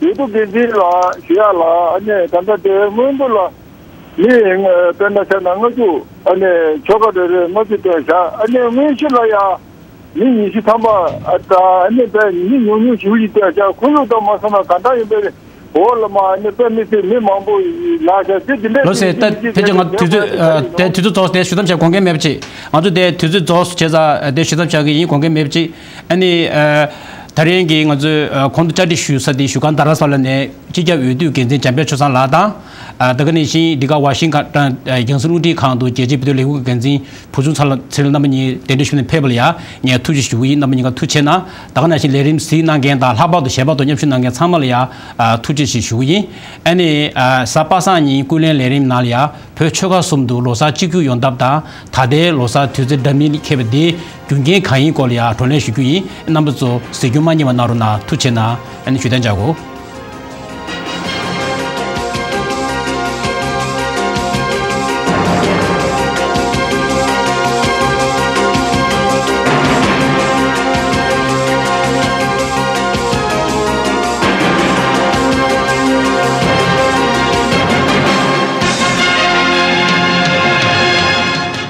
འོས་བསྡུ་འགན་འཛིན་ལ་ཞུ་ཡ་ལ་ཨ་ནི་ད་ལྟ་དེ་སྔོན་འགྲོ་ལ་མི་དཔེར་ན་བྱས་ན་ལྔ་བཅུ་ཨ་ནི་ཆོལ་ཁ་རེ་རེ་ལྔ་བཅུ་བཏོན་བཞག་ཨ་ནི་དངོས་གཞི་ལ་ཡ་མི་ཉི་ཤུ་ཐམ་པ་ཨ་ད་ཨ་ནི་དཔེ་མི་ཉུང་ཉུང་ཞེ་པོ་ཞིག་བཏོན་བཞག་ཁོར་ཡུག་དང་མ་སོང་ན་ག་འདྲ་ཡིན་པའི། འོ་ལ་མ་ནི་དཔེ་མི་སྲིད་མི་མང་པོ་ལ་ཤ་ཅི་དེ་འདྲས་ལོ་ཟེར་ད་ཕལ་ཆེར་ང་དུས་ཚོད་དེ་དུས་ཚོད་རྫོགས་དེ་ཞུ་དམ་བྱས་དགོངས་འགལ་མེད་པ་ཅིག་ང་ཚོ་དེ་དུས་ཚོད་རྫོགས་བྱས་ཙང་དེ་ཞུ་དམ་བྱ་གི་ཡིན། དགོངས་འགལ་མེད་པ་ཅིག་ཨ་ནི་ད་རིང་གི་ང་ཚོས་གོང་དུ་བཅར་འདྲི་ཞུ་ས་དེ་བཞུགས་སྒར་རྡ་རམ་ས་ལ་ནས་སྤྱི་ཁྱབ་འོས་བསྡུ་འགན་འཛིན་འཇམ་དཔལ་ཆོས་བཟང་ལགས་དང་། ད་ག་ནང་བཞིན་འདི་ག་ཝ་ཤིང་ཊོན་རྒྱང་སྲིང་རླུང་འཕྲིན་ཁང་དུ་རྒྱལ་སྤྱིའི་བོད་དོན་ལས་འགུལ་གྱི་འགན་འཛིན་བུ་ཆུང་ཚེ་རིང་ལགས་རྣམ་པ་གཉིས་གདན་འདྲེན་ཞུས་ནས་ཕེབས་པ་ལ་ཡང་ངས་ཐུགས་རྗེ་ཞུ་གི་ཡིན། རྣམ་པ་གཉིས་ཀ་ཐུགས་རྗེ་ཆེ་གནང་། ད་ག་ནང་བཞིན་ལས་རིམ་གཟིགས་གནང་མཁན་དང་ལྷག་པར་དུ་ཞལ་པར་དུ་མཉམ་ཞུགས་གནང་མཁན་ཚང་མ་ལ་ཡང་ཐུགས་རྗེ་ཆེ་ཞུ་གི་ཡིན། ཨ་ནི་གཟའ་པ་སངས་ཉིན་སྐུ་ལས་ལས་རིམ་ནང་ལ་ཡང་བོད་ཆོལ་ཁ་གསུམ་དུ་ལོ་གསར་གཅིག་གྱུར་ཡོང་ཐབས་དང་ད་ལྟའི་ལོ་གསར་དུས་ཚོད་འདྲ་མིན་འཁེལ་བ་འདི་རྒྱུ་རྐྱེན་གང་ཡིན་སྐོར་ལ་ཡང་བགྲོ་གླེང་ཞུ་རྒྱུ་ཡིན། རྣམ་པ་ཚོ་གཟིགས་སྐྱོང་མ་བསྙེལ་བ་གནང་རོགས་གནང་། ཐུགས་རྗེ་ཆེ་གནང་། ཨ་ནི་ཞུ་དན་བྱ་དགོས།